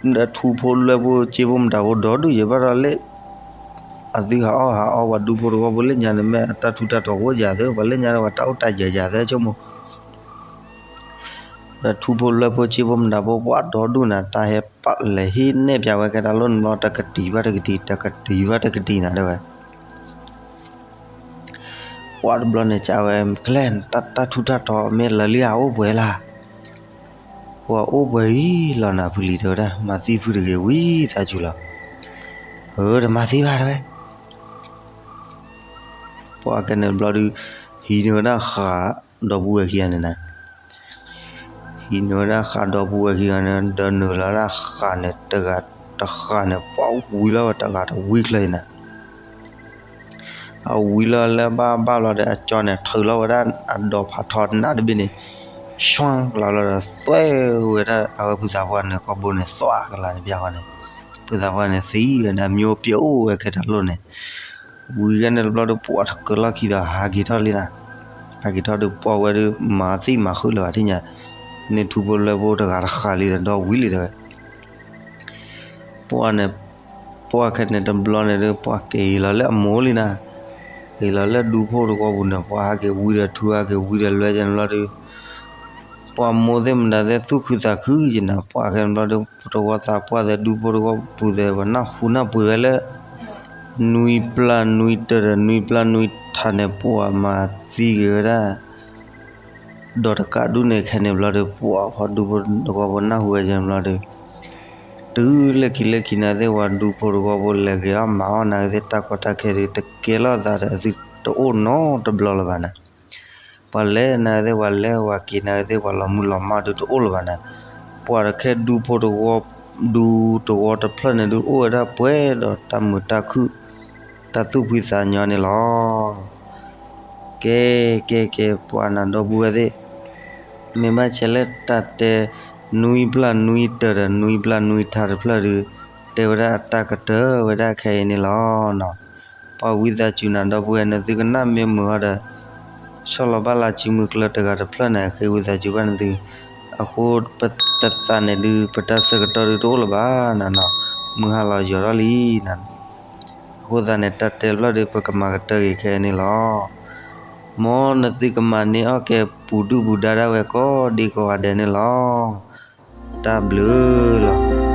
ဒီးထူဖိလွဲဖိစ့ဖိမတၤဖိဒီဒူၣ်ယဲၢ်ဘၣ်ဒီးလၢ အသုဟးအီၣ်ဟးအီပှၤဒူဖိတဝီဖိလၢညါန့ၣ် မ့ၢ်အတၢ်ထူးတၢ်တီၤအိၣ်ယၤသၢ ပှၤလၢညါဒီးပှၤတၢ်အိၣ်တၢ်ယၢၤယၤသၢဆိကမိၣ် ဒီးထူဖိလွဲဖိစ့ဖိမတၤဖိ ပှၤဒီဒူၣ်နၤ တၢ်ဟဲပာ်လဲၤဟ့ၣ်နဲၣ်ပၠးဝဲကဲတၢ်လိၣ်န့ၣ်ဘျီ တကတံၢ်ဘၣ်တကတံၢ် တကတံၢ်ဘၣ်တကတံၢ်နၤတဲဝဲ ပှၤတဘျီန့ၣ် ကဝဲ ကလဲၣ် တၢ်ထူးတၢ်တီၤမ့ၢ်လၢာ်လံဧါ အိၣ်ပှဲၤလၢ်, ပှၤအိၣ်ပှဲၤအံၤလီၤနၤ ဖုလံၤတဲဝဲဒၣ် မၤသံဖုတဂ့ၤ ဝံသးစူၤလီၤ. အၢ တမၤသံဘၣ်တဲဝဲ ပှၤကဲန့ၣ်တဘျီဒုး ဟံးန့ၢ်ဝဲဒၣ်ဃးဒီပုၢ်ဝဲၢ်ခံဂၤန့ၣ်နၤ, ဟံးန့ၢ်ဝဲဒၣ်ဃးဒီပုၢ်ဝဲၢ်ခံဂၤန့ၣ် ဒီးနုာ်လီၤဒၣ်ဃးန့ၣ် တဂၤတဃးန့ၣ် ပှၤဝံလီၤဝဲတဂၤတဝံချၢအံၤနၤ အဝံလီၤလၢဘၣ်ဘၣ်လီၤဒီး အကၠီန့ၣ် ထုးလီၤဝဲဒၣ်အဒိးဖးထီနးတဘ့ၣ်န့ၣ် ဆွၣ်ကလီလီၤဒီး သွဲဝဲဒၣ်အဝဲဖုသးပှၢ်န့ၣ် ကိာ်ဘိန့ၣ် သွးကလီန့ၣ်ပျၢ်ဃီန့ၣ် ဖုသးပှၢ်န့ၣ်သံဝဲဒၣ် မျိုးပျိအိၣ်ဝဲခဲတၢ်လိၣ်န့ၣ် ဝံၤဂဲန့ၣ်တဘျီဒီး ပှၤတကလီၢ်ခံဒီး ဟးက့ၤထီၣ်လံနၤ, ဟးက့ၤထီၣ်ဒီး ပှၤဝဲဒီး မၤသံမၤဃုာ်လၢၤဘၣ်ထံၣ်ညါ, န့ၢ်ထူဖိလွဲဖိတဂၤတဃးလံဒီး ဒီဝံၤလံတဲဝဲ ပှၤန့ၣ် ပှၢ်ခဲန့ၣ်တဘျီန့ၣ်ဒီး ပှၤက့ၤလီၤလၢအမိၢ်လံနၤ, က့ၤလီၤလၢဒူဖိတဝီပူၤန့ၣ် ပှၤဟးက့ၤဝံဒီးထူ ဟးက့ၤဝံဒီးလွဲကဲန့ၣ်ဘျီဒီး ပှၤမိၢ်သ့ၣ်မတၤသ့ၣ်သူၣ်ခုသးခုယဲၢ်နၤ, ပှၢ်ခဲန့ၣ်ဘျီဒီး တဝီသးပှၢ်သ့ၣ် ဒူဖိတဝီပူၤသ့ၣ် ပှၤနၢ်ဟူနၢ်ပှ့ၤဝဲလၢ နွံပျၢ်နွံတၢၤဒီး နွံပျၢ်နွံထးန့ၣ် ပှၤမၤသံက့ၤဝဲဒၣ် ဒီးတကးဒူၣ်န့ၣ်ခဲန့ၣ်ဘျီဒီး ပှၤဖီဒူဖိတဝီဖိနၢ်ဟူဝဲကဲန့ၣ်ဘျီဒီး တုၤလၢခံလၢခံနၤသ့ၣ် ပှၤဒူဖိတဝီဖိလဲၤဂ့ၤအီၣ်မၤအီၣ်နၤသ့ၣ် တၢ်ကီတၢ်ခဲဒီး တကဲလီၤသးဒီး အသုတအိၣ်နီတဘျီလၢၤဘၣ်နၤ, ပှၤလဲၤနၤသ့ၣ် ပှၤလဲၤပှၤက့ၤနၤသ့ၣ် ပှၤလီၤမုၢ်လီၤမၢ်ဒုးတအိၣ်လၢၤဘၣ်နၤ, ပှၤတခဲဒူဖိတဝီ ဒူတဝီတဖျၢၣ်န့ၣ်ဒုး အိၣ်ဝဲဒၣ်ပှဲၤဒီးတၢ်မုာ်တၢ်ခုၣ် တၢ်သူၣ်ဖှံသးညီန့ၣ်လီၤ. ကဲ ကဲ ကဲ ပှၤနၤဒီပုၢ်ဝဲၢ်သ့ၣ်, မ့ၢ်ဘၣ်ဆဲးလၢတၢ်တဲ နွံပျၢ်နွံတၢၤဒီး နွံပျၢ်နွံထးတဖျၢၣ်ဒီး တဲဝဲဒၣ်အတၢ်ကတၢၢ်ဝဲဒၣ်ခဲအံၤန့ၣ်လီၤ. ပှၤဝံသးစူၤနၤဒီပုၢ်ဝဲၢ် နသုကနၣ်မ့ၢ်မုာ်အီၤဒီး ဆီၣ်လီၤဘၣ်လၢစုမုၢ်ကျၢၢ်တဂၤတဖျၢၣ်န့ၣ် ဃ့ဝံသးစူၤဘၣ်နသု, အဃိပတသးန့ၣ်ဒုး ပတၢ်ဆၢကတီၢ်ဒုးတအိၣ်လၢၤဘၣ်နၤနီၤ, မုၢ်ဟါလီၤယိာ်ထီၣ်လံနၤ, အဃိသတးန့ၣ် တၢ်တဲတဖျၢၣ်ဒုး ပကမၤကတၢၢ်ဂ့ၤခဲအံၤန့ၣ်လီၤ. မ်နသုကမၤန့ၢ်အီၣ်ကဲပူၤဒုၣ်ပူၤဒါဒၣ်ဝဲကိးဒံကိးဂၤဒဲးန့ၣ်လီၤ. တၢ်ဘျုးလီၤ.